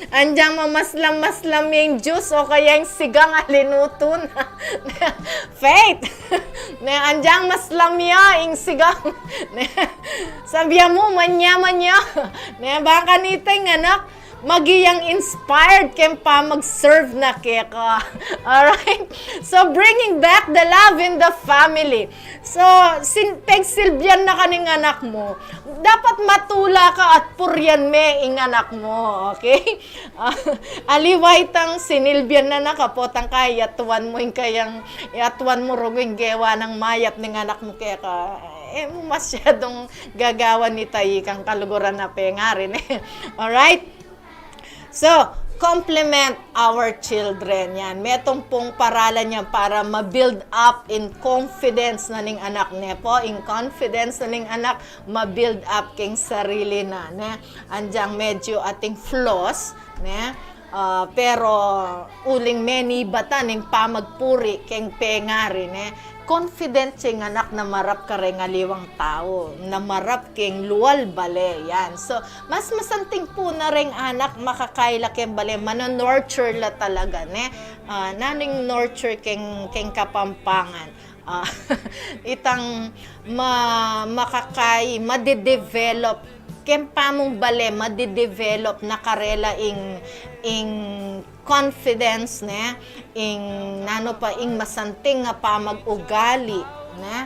Anjang mamaslam-maslam ya ing juice o kaya ing sigang a linutu na. Faith! Ne, anjang maslam ya ing sigang. Ne, sabian mu, manyaman ya. Ne, bang kanita ing anak, maging inspired keng pamag-serve na keka. Alright? So, bringing back the love in the family. So, sin-, pegsilbian na ka ning anak mu, dapat matula ka at purian me ing anak mu. Okay? Ah, aliwa itang sinilbian na na ka, potang kaya iyatuan mu ing kayang, iyatuan mu rugu ing gewa nang mayap ning anak mu keka. E mu masyadung gagawan ita ikang kaluguran a pengari, ne? Alright? So, compliment our children. Yan. Metung pung paralan yan para ma-build up ing confidence na ning anak, ne po? Ing confidence na ning anak, ma-build up keng sarili na, ne? Anjang medyo ating flaws, ne? Ah, pero uling menibatan ing pamagpuri keng pengari, ne? Confident ya ing anak na marap kareng aliwang tau, na marap keng lual bale, yan. So, mas masanting pu na reng anak makakaila keng bale, mano-nurture la talaga, ne? Ah, nanu ing nurture keng, keng Kapampangan? Ah, itang ma-, makakai, made-develop, keng pamung bale, made-develop na karela ing, ing confidence, ne? Ing, nanu pa, ing masanting a pamag-ugali, ne?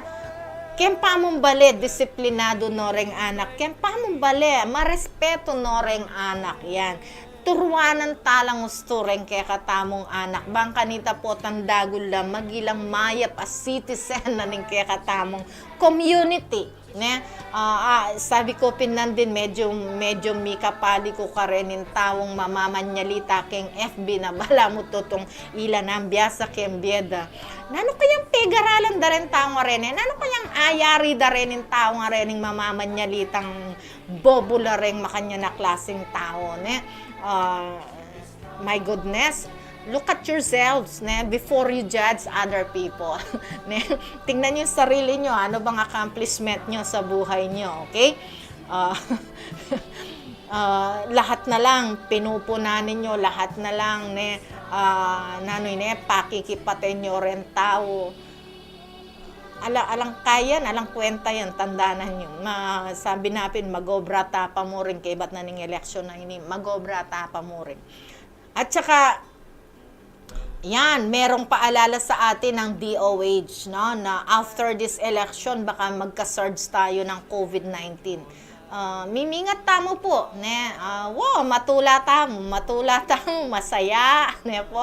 Keng pamung bale, disiplinadu no reng anak. Keng pamung bale, marespeto no reng anak. Yan. Turuanan talang ustu reng kekatamung anak. Bang kanita potang dagul la, maging lang mayap a citizen na ning kekatamung community. Ne? Ah, ah, sabi ku pin nandin, medyo, medyo mikapali ku karening taung mamamanyalita keng F B na balamu tutung ila nang biasa keng bie da. Nanu kayang pegaralan da reng taung areni? Nanu kayang ayari da rening taung arening mamamanyalitang bobo la reng makanyan a klaseng tau, ne? Ah, my goodness. Look at yourselves, ne, before you judge other people. Ne? Tingnan yung sarili nyo, ano bang accomplishment nyo sa buhay nyo, okay? Ah, ah, lahat na lang, pinupunan ninyo, lahat na lang, ne, ah, nanu, ne, pakikipate nyo ring tau. Ala, alang kaya yan, alang kwenta yan, tandanan nyo. Ma, sabi napin, mag-obra ta pa mu rin, kaybat na ning eleksyon na ini, mag-obra ta pa mu rin. At saka, yan, merong paalala sa atin ng D O H, no, na after this election, baka magka-surge tayo ng COVID nineteen. Ah, mimingat tamu pu, ne? Ah, wo, matula tamu, matula tamu, masaya, ne pu?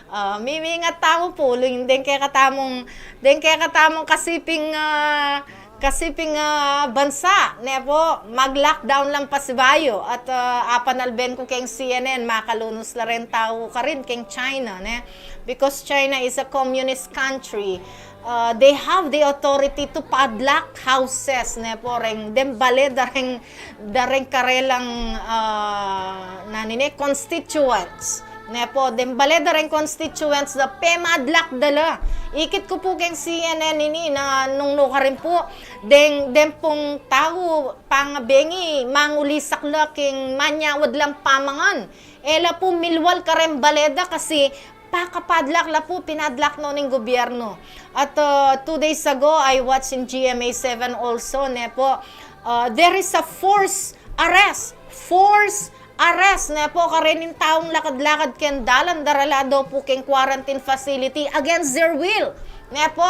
Ah, mimingat tamu pu, uling deng kekatamung, deng kekatamung kasiping, ah, kasiping, ah, bansa, ne pu? Mag-lockdown lang pasibayu. At, ah, apanalben ku keng C N N, makalunus la ring tau karin keng China, ne? Because China is a communist country. Uh, they have the authority to padlock houses, ne pu, reng, deng bale da reng, da reng karelang, uh, nanu ini, constituents, ne pu, deng bale da reng constituents da pemadlock da la. Ikit ku pu keng C N N ini na nung nukarin pu, deng, deng pung tau pangabengi, mangulisak la keng manyawad lang pamangan. E la pu milwal kareng bale da kasi pakapadlock la pu, pinadlock no ning gobyerno. At, uh, two days ago, I watched in G M A seven also, ne pu, uh, there is a forced arrest. Forced arrest, ne pu, karening taung lakad-lakad keng dalan, dara la daw pu keng quarantine facility against their will. Ne pu,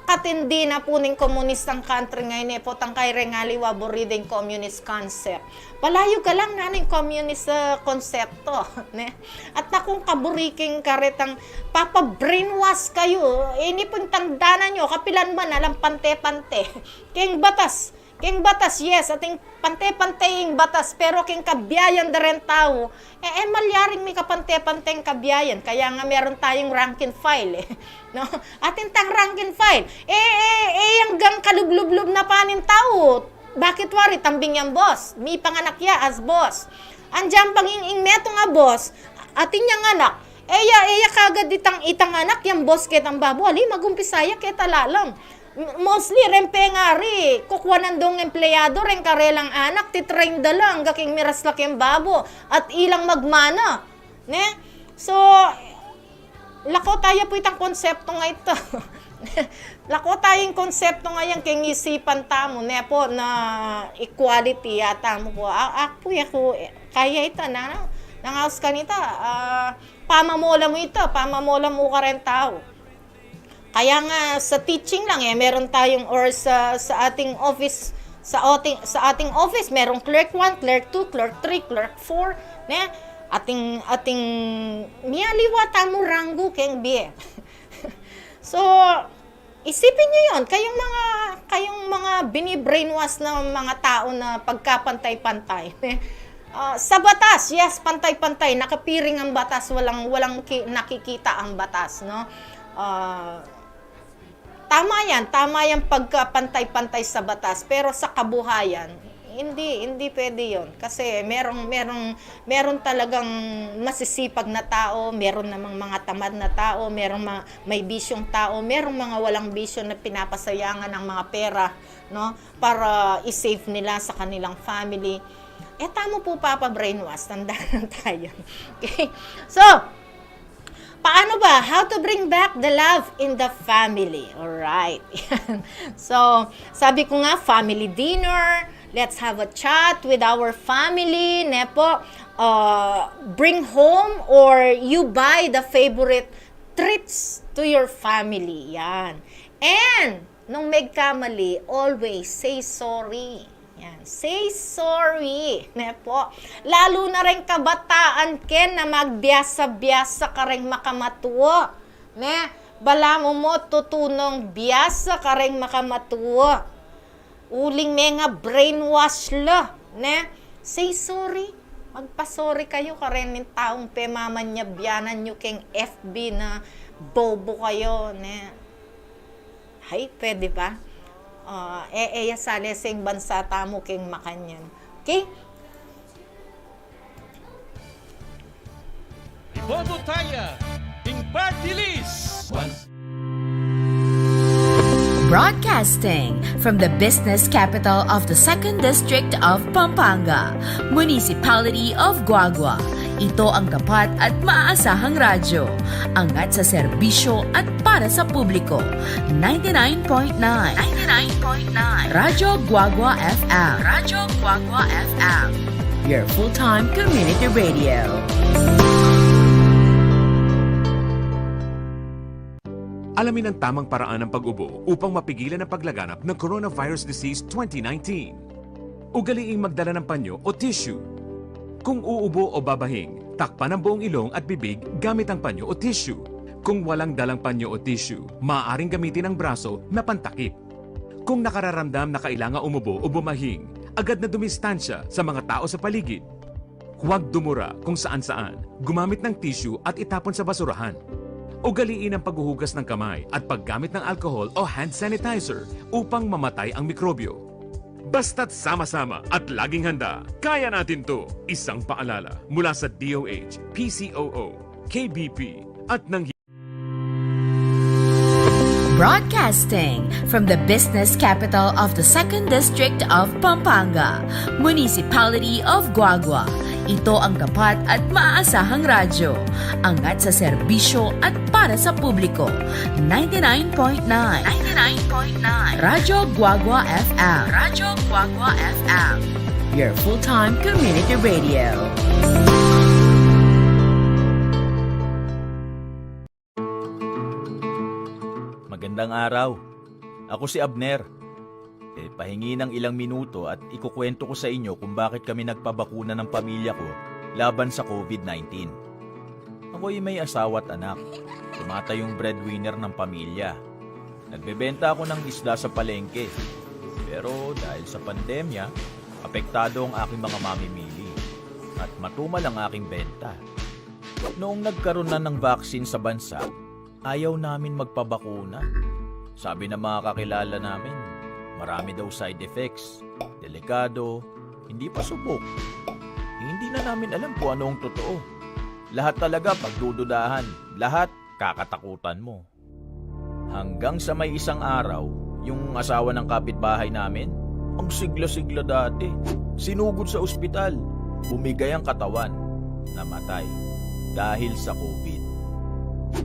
katindi na pu ning komunistang country ngeni, ne pu, tangkay reng aliwa buri deng communist concept. Palayu ka lang na ning communist, ah, konsepto, ne? At nakung kaburi keng karetang papa-brainwash kayu. Ini pung tandanan yu, kapilan man alang pante-pante. Keng batas, keng batas, yes, ating pante-pante ing batas, pero keng kabiayan da reng tau, e, e malyaring mikapante-pante ing kabiayan. Kaya nga meron tayong rank and file, e. No? Atin tang rank and file. E, e, e, anggang kalublublub na pa ning tau. Bakit wari tambing yang boss? Mipanganak ya as boss. Andiyan pang ing, ing metung a boss, atin yang anak. E ya, e ya kagad itang, itang anak, yang boss ketang babo. Ali, mag-umpisa ya keta lalam. M-, mostly, reng pengari, kukuanan dong empleyado, reng karelang anak, titrain da la, angga keng miras la keng babo, at ilang magmana. Ne? So, lako taya pu itang konsepto nga ita. Lako taya ing konsepto nga yan keng isipan tamu, ne pu, na equality ya tamu pu. A-, aku pu, aku, e, kaya ita na, na, nangaus kanita, ah, pamamola mu ita, pamamola mu kareng tau. Kaya nga sa teaching lang, e, meron tayong, or sa, sa ating office, sa ating, sa ating office, merong clerk one, clerk two, clerk three, clerk four, ne? Ating, ating, mialiwa tamu ranggu keng bie. So, isipin yu yun, kayong mga, kayong mga bini-brainwash na mga tau na pagkapantay-pantay, ne? Ah, sa batas, yes, pantay-pantay, nakapiring ang batas, walang, walang ki-, nakikita ang batas, no? Ah, tama yan, tama yang pagkapantay-pantay sa batas, pero sa kabuhayan, hindi, hindi pwede yun. Kasi merong, merong, meron talagang masisipag na tao, meron namang mga tamad na tao, merong ma-, may bisyong tao, merong mga walang bisyo na pinapasayangan ang mga pera, no? Para i-save nila sa kanilang family. E tamu pu papa-brainwash, tandaan tayo. Okay? So, paano ba? How to bring back the love in the family. Alright. So, sabi ko nga, family dinner, let's have a chat with our family, ne pu? Uh, bring home or you buy the favorite treats to your family. Yan. And, nung megkamali, always say sorry. Yan. Say sorry, ne pu? Lalu na reng kabataan, Ken, na magbiasa-biasa kareng makamatua, ne? Balamu mu tutunung biasa kareng makamatua. Uling menga-brainwash la, ne? Say sorry. Magpa-sorry kayu karening taung pemamanyabyanan yu keng F B na bobo kayu, ne? Hay, pwede pa? Ah, e, e ya salese ing bansa tamu keng makanyan. Okay? Iboto taya! Party List! Broadcasting from the business capital of the Second District of Pampanga, Municipality of Guagua. Ito ang tapat at maaasahang radyo. Angat sa serbisyo at para sa publiko. Ninety-nine point nine. Ninety-nine point nine. Radyo Guagua F M. Radyo Guagua F M. Your full-time community radio. Alamin ang tamang paraan ng pag-ubo upang mapigilan ang paglaganap ng coronavirus disease twenty nineteen. Ugaliing magdala ng panyo o tissue. Kung uubo o babahing, takpan ang buong ilong at bibig gamit ang panyo o tissue. Kung walang dalang panyo o tissue, maaaring gamitin ang braso na pantakip. Kung nakararamdam na kailangan umubo o bumahing, agad na dumistansya sa mga tao sa paligid. Huwag dumura kung saan-saan. Gumamit ng tissue at itapon sa basurahan. Ugaliin ang paghuhugas ng kamay at paggamit ng alcohol o hand sanitizer upang mamatay ang mikrobyo. Basta't sama-sama at laging handa, kaya natin 'to. Isang paalala mula sa D O H, P C O O, K B P, at ng Broadcasting from the business capital of the Second District of Pampanga, Municipality of Guagua. Ito ang tapat at maaasahang radyo. Angat sa serbisyo at para sa publiko. Ninety-nine point nine. Ninety-nine point nine. Radyo Guagua F M. Radyo Guagua F M. Your full-time community radio. Magandang araw. Ako si Abner. E, pahingi ng ilang minuto at ikukwento ko sa inyo kung bakit kami nagpabakuna ng pamilya ko laban sa COVID nineteen. Ako'y may asawa at anak. Tumatayong breadwinner ng pamilya. Nagbebenta ako ng isda sa palengke. Pero dahil sa pandemya, apektado ang aking mga mamimili. At matumal ang aking benta. Noong nagkaroon na ng vaccine sa bansa, ayaw namin magpabakuna. Sabi ng mga kakilala namin, marami daw side effects, delikado, hindi pa subok. Hindi na namin alam kung ano ang totoo. Lahat talaga pagdududahan, lahat kakatakutan mo. Hanggang sa may isang araw, yung asawa ng kapitbahay namin, ang sigla-sigla dati, sinugod sa ospital. Bumigay ang katawan, namatay dahil sa COVID.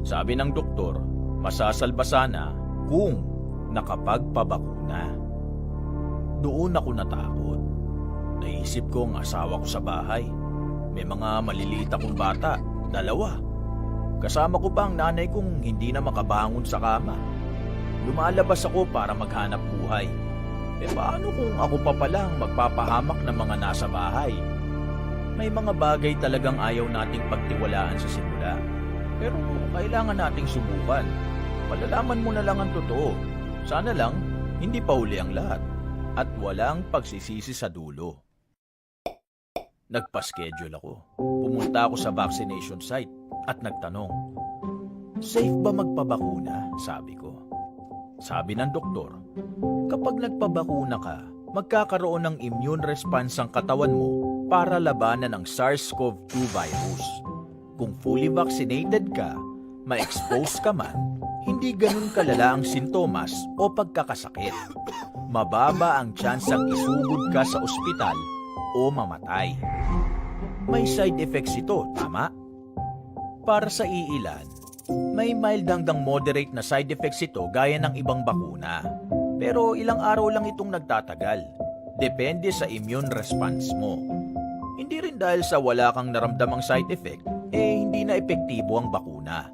Sabi ng doktor, masasalba sana kung nakapagpabakuna. Doon ako natakot. Naisip ko ang asawa ko sa bahay. May mga maliliit akong bata, dalawa. Kasama ko pa ang nanay kong hindi na makabangon sa kama. Lumalabas ako para maghanap buhay. E paano kung ako pa pala ang magpapahamak ng mga nasa bahay? May mga bagay talagang ayaw nating pagtiwalaan sa simula. Pero kailangan nating subukan. Malalaman mo na lang ang totoo. Sana lang, hindi pa huli ang lahat. At walang pagsisisi sa dulo. Nagpa-schedule ako. Pumunta ako sa vaccination site at nagtanong, "Safe ba magpabakuna?" sabi ko. Sabi ng doktor, "Kapag nagpabakuna ka, magkakaroon ng immune response ang katawan mo para labanan ang SARS-CoV two virus. Kung fully vaccinated ka, ma-expose ka man, hindi ganun kalala ang sintomas o pagkakasakit. Mababa ang tsansang isugod ka sa ospital o mamatay." May side effects ito, tama? Para sa iilan, may mild hanggang moderate na side effects ito gaya ng ibang bakuna. Pero ilang araw lang itong nagtatagal. Depende sa immune response mo. Hindi rin dahil sa wala kang naramdamang side effect, eh hindi na epektibo ang bakuna.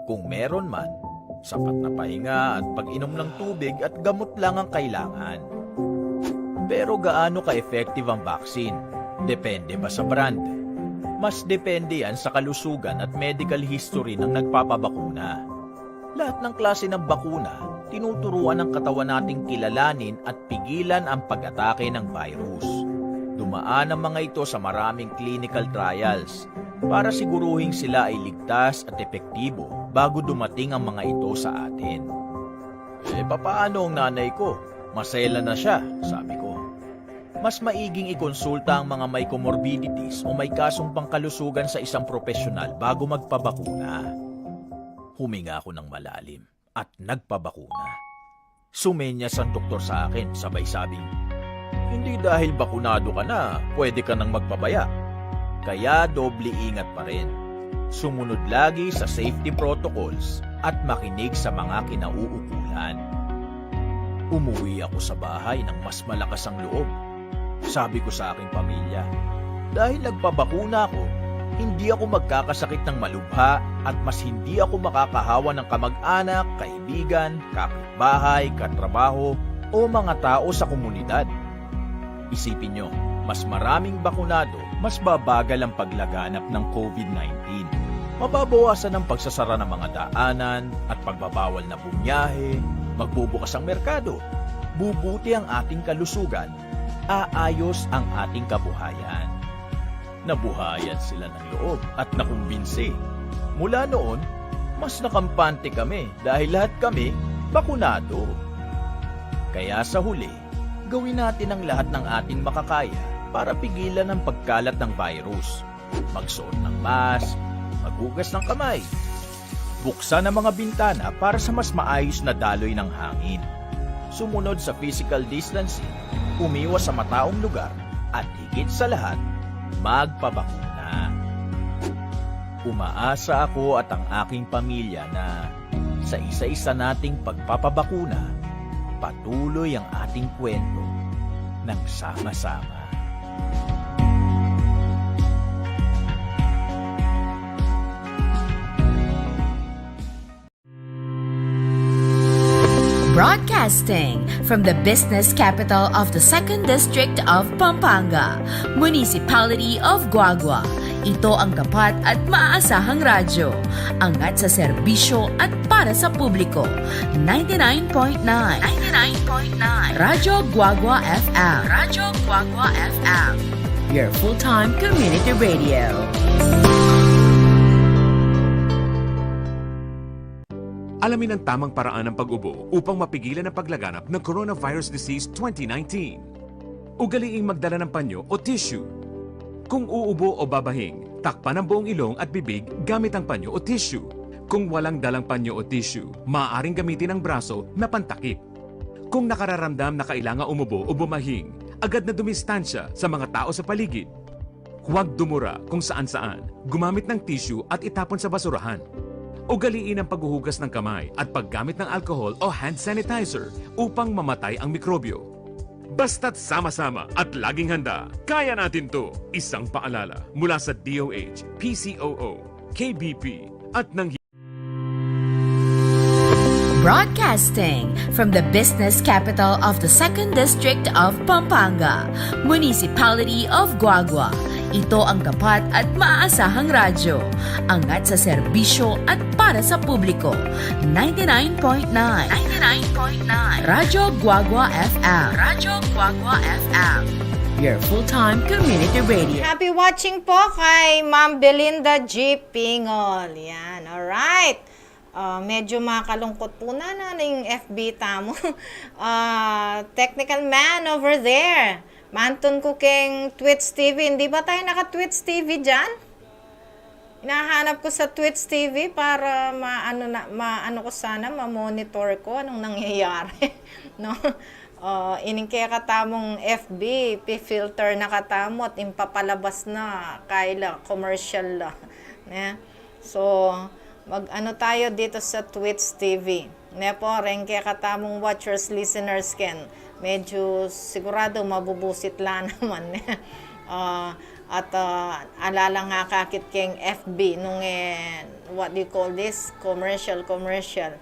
Kung meron man, sapat na pahinga at pag-inom ng tubig at gamot lang ang kailangan. Pero gaano ka-effective ang vaccine? Depende ba sa brand? Mas depende yan sa kalusugan at medical history ng nagpapabakuna. Lahat ng klase ng bakuna, tinuturuan ng katawan nating kilalanin at pigilan ang pag-atake ng virus. Dumaan ang mga ito sa maraming clinical trials para siguruhing sila ay ligtas at epektibo bago dumating ang mga ito sa atin. "E, papaano ang nanay ko? Masela na siya," sabi ko. Mas maiging ikonsulta ang mga may comorbidities o may kasong pangkalusugan sa isang propesyonal bago magpabakuna. Huminga ako ng malalim at nagpabakuna. Sumenyas ang doktor sa akin, sabay sabing, "Hindi dahil bakunado ka na, pwede ka nang magpabaya." Kaya doble ingat pa rin. Sumunod lagi sa safety protocols at makinig sa mga kinauukulan. Umuwi ako sa bahay ng mas malakas ang loob. Sabi ko sa aking pamilya, "Dahil nagpabakuna ako, hindi ako magkakasakit ng malubha at mas hindi ako makakahawa ng kamag-anak, kaibigan, kapitbahay, katrabaho, o mga tao sa komunidad." Isipin nyo, mas maraming bakunado, mas babagal ang paglaganap ng COVID nineteen. Mababawasan ang pagsasara ng mga daanan at pagbabawal na bumiyahe, magbubukas ang merkado, bubuti ang ating kalusugan, aayos ang ating kabuhayan. Nabuhayan sila ng loob at nakumbinsi. Mula noon, mas nakampante kami dahil lahat kami bakunado. Kaya sa huli, gawin natin ang lahat ng ating makakaya para pigilan ang pagkalat ng virus. Magsuot ng mask, maghugas ng kamay, buksan ang mga bintana para sa mas maayos na daloy ng hangin. Sumunod sa physical distancing, umiwas sa mataong lugar, at higit sa lahat, magpabakuna. Umaasa ako at ang aking pamilya na sa isa-isa nating pagpapabakuna, patuloy ang ating kwento ng sama-sama. Broadcasting from the business capital of the Second District of Pampanga, Municipality of Guagua. Ito ang tapat at maaasahang radyo. Angat sa serbisyo at para sa publiko. Ninety-nine point nine. Ninety-nine point nine. Radyo Guagua F M. Radyo Guagua F M. Your full-time community radio. Alamin ang tamang paraan ng pag-ubo upang mapigilan ang paglaganap ng coronavirus disease twenty nineteen. Ugaliing magdala ng panyo o tissue. Kung uubo o babahing, takpan ang buong ilong at bibig gamit ang panyo o tissue. Kung walang dalang panyo o tissue, maaaring gamitin ang braso na pantakip. Kung nakararamdam na kailangan umubo o bumahing, agad na dumistansya sa mga tao sa paligid. Huwag dumura kung saan-saan, gumamit ng tissue at itapon sa basurahan. Ugaliin ang paghuhugas ng kamay at paggamit ng alcohol o hand sanitizer upang mamatay ang mikrobyo. Basta't sama-sama at laging handa, kaya natin 'to. Isang paalala mula sa D O H, P C O O, K B P, at ng Broadcasting from the business capital of the Second District of Pampanga, Municipality of Guagua. Ito ang tapat at maaasahang radyo. Angat sa serbisyo at para sa publiko. Ninety-nine point nine. Ninety-nine point nine. Radyo Guagua F M. Radyo Guagua F M. Your full-time community radio. Happy watching po kay Ma'am Belinda G. Pingol. Yan, alright. Ah, medyo makalungkot po na, na ning F B tamu. Ah, technical man over there. Mantun ku keng Twitch T V. Hindi ba tayo naka-Twitch T V diyan? Hinahanap ko sa Twitch T V para maano na, maano ko sana, ma-monitor ko anong nangyayari, no? Ah, ining kekatamung F B, pi-filter na katamu at ing papalabas na, kaila, commercial la, ne? So, mag-ano tayo dito sa Twitch T V. Ne po, reng kekatamung watchers, listeners ken, medyo sigurado mabubusit la naman, ne? Ah, at, ah, ala lang akakit keng F B nung, eh, what do you call this? Commercial, commercial.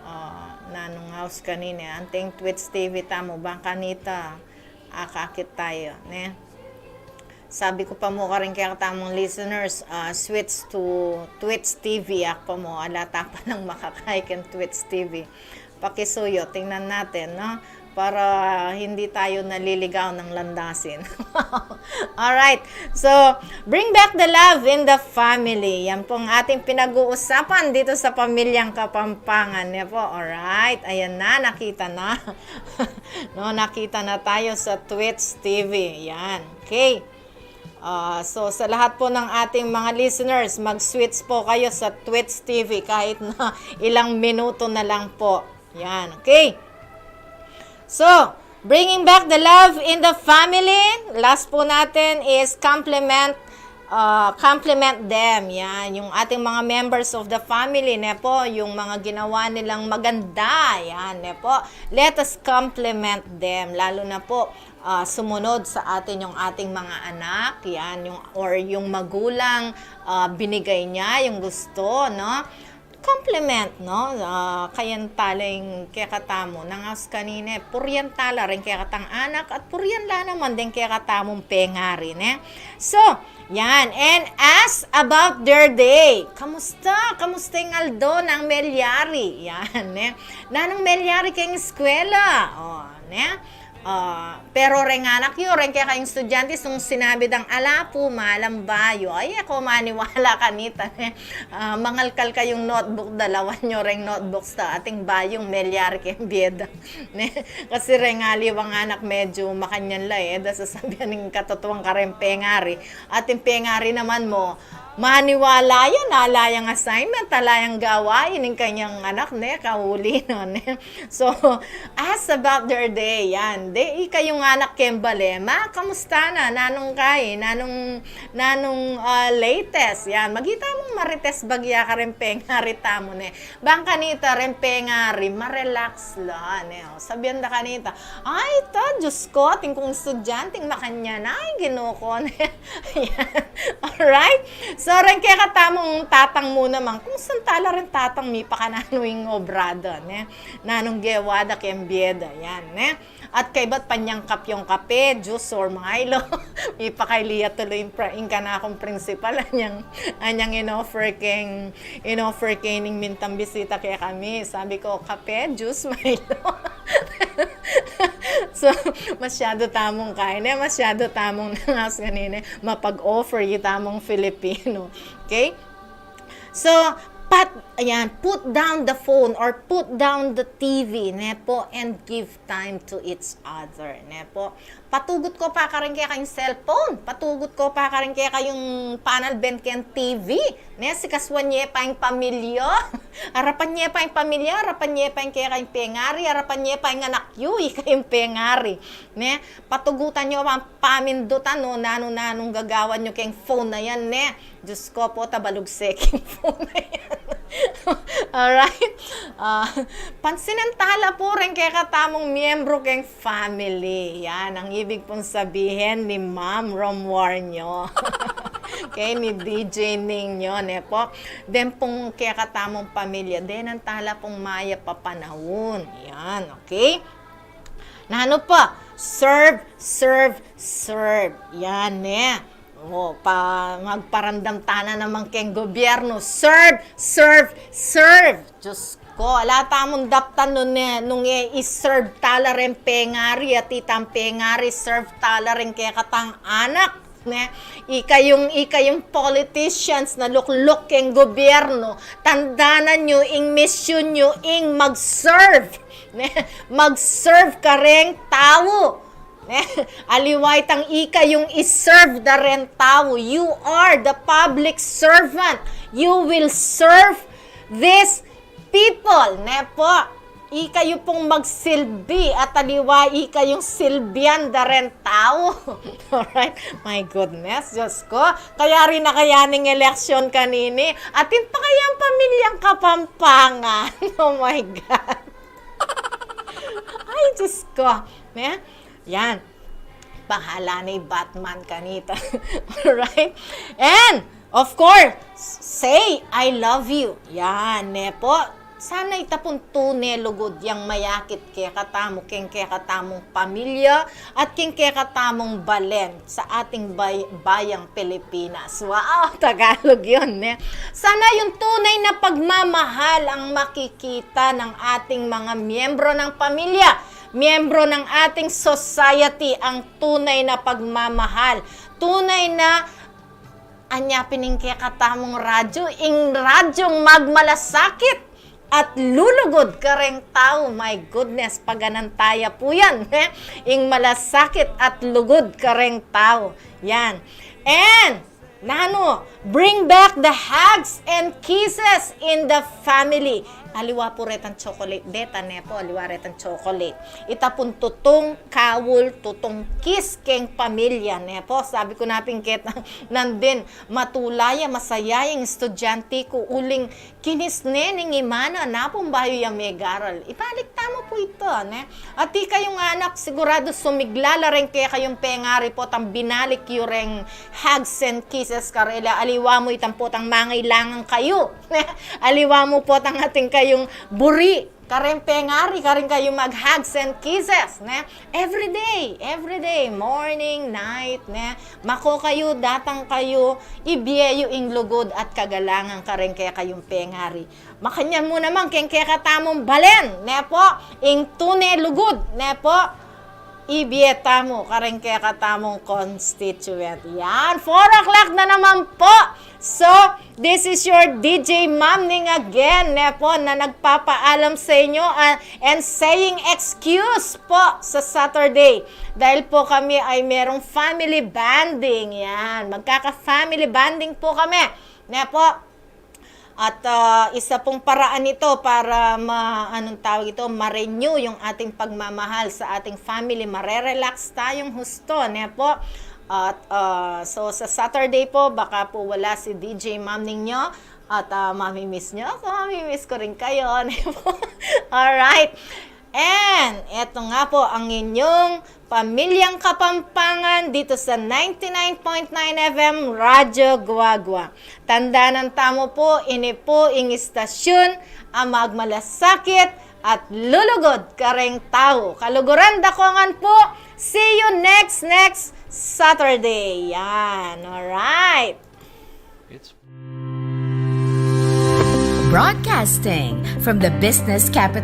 Ah, nanung house kanini, anteng Twitch T V tamu, bang kanita akakit tayo, ne? Sabi ku pa mu karing kekatamung listeners, ah, switch to Twitch T V, aku pa mu, ala ta pa lang makakayi keng Twitch T V. Pakisuyo, tingnan natin, no? Para hindi tayo naliligaw ng landasin. Alright. So, bring back the love in the family. Yan pong ating pinag-uusapan dito sa Pamilyang Kapampangan. Yan po. Alright. Ayan na, nakita na. No, nakita na tayo sa Twitch T V. Yan. Okay. Ah, so, sa lahat po ng ating mga listeners, mag-switch po kayo sa Twitch T V kahit na ilang minuto na lang po. Yan, okay? So, bringing back the love in the family. Last po natin is compliment, ah, compliment them. Yan, yung ating mga members of the family, ne po, yung mga ginawa nilang maganda. Yan, ne po. Let us compliment them. Lalo na po, ah, sumunod sa atin yung ating mga anak, yan, yung, or yung magulang, ah, binigay niya yung gusto, no? Compliment, no? Ah, kayan tala ing kekatamu, nangaus kanine, purian tala ring kekatang anak at purian la naman deng kekatamung pengari, ne? So, yan. And ask about their day. Kamusta? Kamusta ing aldo nang melyari? Yan, ne? Nanung melyari keng eskwela? O, ne? Ah, pero reng anak yu, reng kekayung estudyante, nung sinabi dang ala pu, malam bayu. Ay, e ko maniwala kanita, ne? Ah, mangalkal kayung notebook, dalawan yu reng notebooks ta, atin bayung melyari keng byeda, ne? Kasi reng aliwang anak medyu makanyan la, e da sasabian ing katutuan kareng pengari. Atin pengari naman mu, maniwala ya, ala yang assignment, ala yang gawain ing kanyang anak, ne, kauli na, ne. So, ask about their day, yan. De, ikayung anak keng bale, ma, kamusta na? Nanung kai? Nanung, nanung, ah, latest? Yan, magita mung marites bagya kareng pengari tamu, ne. Bang kanita reng pengari, ma-relax la, ne. O, sabian da kanita, ay, ta, Diyos ko, atin kung estudyanteng makanyan, ay, Ginu ko, ne. Yan. Alright? So, reng kekatamung tatang mu naman, kumusta tala reng tatang, mipakananu ing obra da, ne? Nanung gewa da keng byeda, yan, ne? At kaybat panyangkap yung kape, juice, or Milo. Mipakaili ya tuloy ing pra-, ing kanakung principal, anyang, anyang in-offer keng, in-offer keng ning mintang bisita kekami. Sabi ko, kape, juice, Milo. So, masyadu tamung kain, e, masyadu tamung nangaus kanine, mapag-offer itamung Filipino. Okay? So, pat-, ayan, put down the phone or put down the T V, ne po, and give time to each other, ne po. Patugut ko pa kareng kekayung cellphone, patugut ko pa kareng kekayung panalben keng T V, ne, sikasuan ye pa ing pamilya. Arapan ye pa ing pamilya, arapan ye pa ing kekayung pengari, arapan ye pa ing anak yu, ikayung pengari, ne. Patugutan yu pa, pamindutan, no, nanu-nanung gagawan yu keng phone na yan, ne. Diyos ko po, tabalugse king phone na yan. Alright? Ah, pansinan tala pu reng kekatamung miyembro keng family. Yan ang ibig pong sabihin ni Ma'am Romwarnio. Okay, ni D J Ning nyo, ne po. Den pong kekatamung pamilya, denan tala pung mayap a panaun. Yan, okay? Nanu pa? Serve, serve, serve. Yan, ne. O, pa, magparamdam tana naman keng gobyerno. Serve, serve, serve. Diyos ko, ala tamung daptan nung, e, nung e, i-serve tala reng pengari, at itang pengari, serve tala reng kekatang anak, ne? Ikayung, ikayung politicians na lukluk keng gobyerno, tandanan yu, ing misyun yu, ing mag-serve, ne? Mag-serve kareng tau. Ne? Aliwa itang ikayung i-serve da reng tau. You are the public servant. You will serve these people. Ne po? Ikayu pung magsilbi at aliwa ikayung silbian da reng tau. Alright? My goodness, Diyos ko. Kayari na kaya ning eleksyon kanini? Atin pa kayang pamilyang Kapampangan? Oh my God. Ay, Diyos ko. Ne? Yan. Bahala na i Batman kanita. Alright? And, of course, say, "I love you." Yan, ne po? Sana ita pung tune lugud yang mayakit kekatamu, keng kekatamung pamilya, at keng kekatamung balen sa ating bay-, bayang Pilipinas. Wow, Tagalog yun, ne? Sana yung tunay na pagmamahal ang makikita ng ating mga miyembro ng pamilya, miyembro ng ating society, ang tunay na pagmamahal. Tunay na, anya pin ing kekatamung radyo, ing radyong magmalasakit. at lulugud kareng tau. My goodness, paganan taya pu yan, eh? Ing malasakit at lugud kareng tau. Yan. And, nanu, bring back the hugs and kisses in the family. Aliwa pu retang chocolate deta, ne pu, aliwa retang chocolate. Ita pung tutung kaul, tutung kiss keng pamilya, ne pu. Sabi ku na pin keta nandin, matula ya, masaya yang estudyante ku uling kinis ne ning ima na, napung bayu ya megaral. Ibalik tamu pu ita, ne? At ikayung anak, siguradu sumigla la reng kekayung pengari potang binalik yu reng hugs and kisses karela. Aliwa mu itang potang mangailangan kayu, ne? Aliwa mu potang atin kayung buri kareng pengari, kareng kayung mag-hugs and kisses, ne? Every day, every day, morning, night, ne? Mako kayu, datang kayu, ibie yu ing lugud at kagalangan kareng kekayung pengari. Makanyan mu naman keng kekatamung balen, ne pu, ing tune lugud, ne pu, ibie tamu kareng kekatamung constituent. Yan, four o'clock na naman pu. So, this is your D J Mamning again, ne pu, na nagpapaalam sa inyo, ah, and saying excuse pu sa Saturday. Dahil pu kami ay merong family bonding. Yan, magkaka-family bonding pu kami, ne pu. At, ah, isa pung paraan ito para ma-, anong tawag ito, ma-renew yung ating pagmamahal sa ating family. Mare-relax tayong husto, ne pu? At, ah, so, sa Saturday pu, baka pu wala si D J Mamning nyo. At, ah, mamimiss nyo ako, mamimiss ko rin kayo, ne pu? Alright. And eto nga pu ang inyong Pamilyang Kapampangan dito sa ninety-nine point nine F M Radyo Guagua. Tandanan tamu pu, ini pu ing istasyun a magmalasakit at lulugud kareng tau. Kaluguran da ko ngan pu. See you next, next Saturday. Yan, alright. Broadcasting from the business capital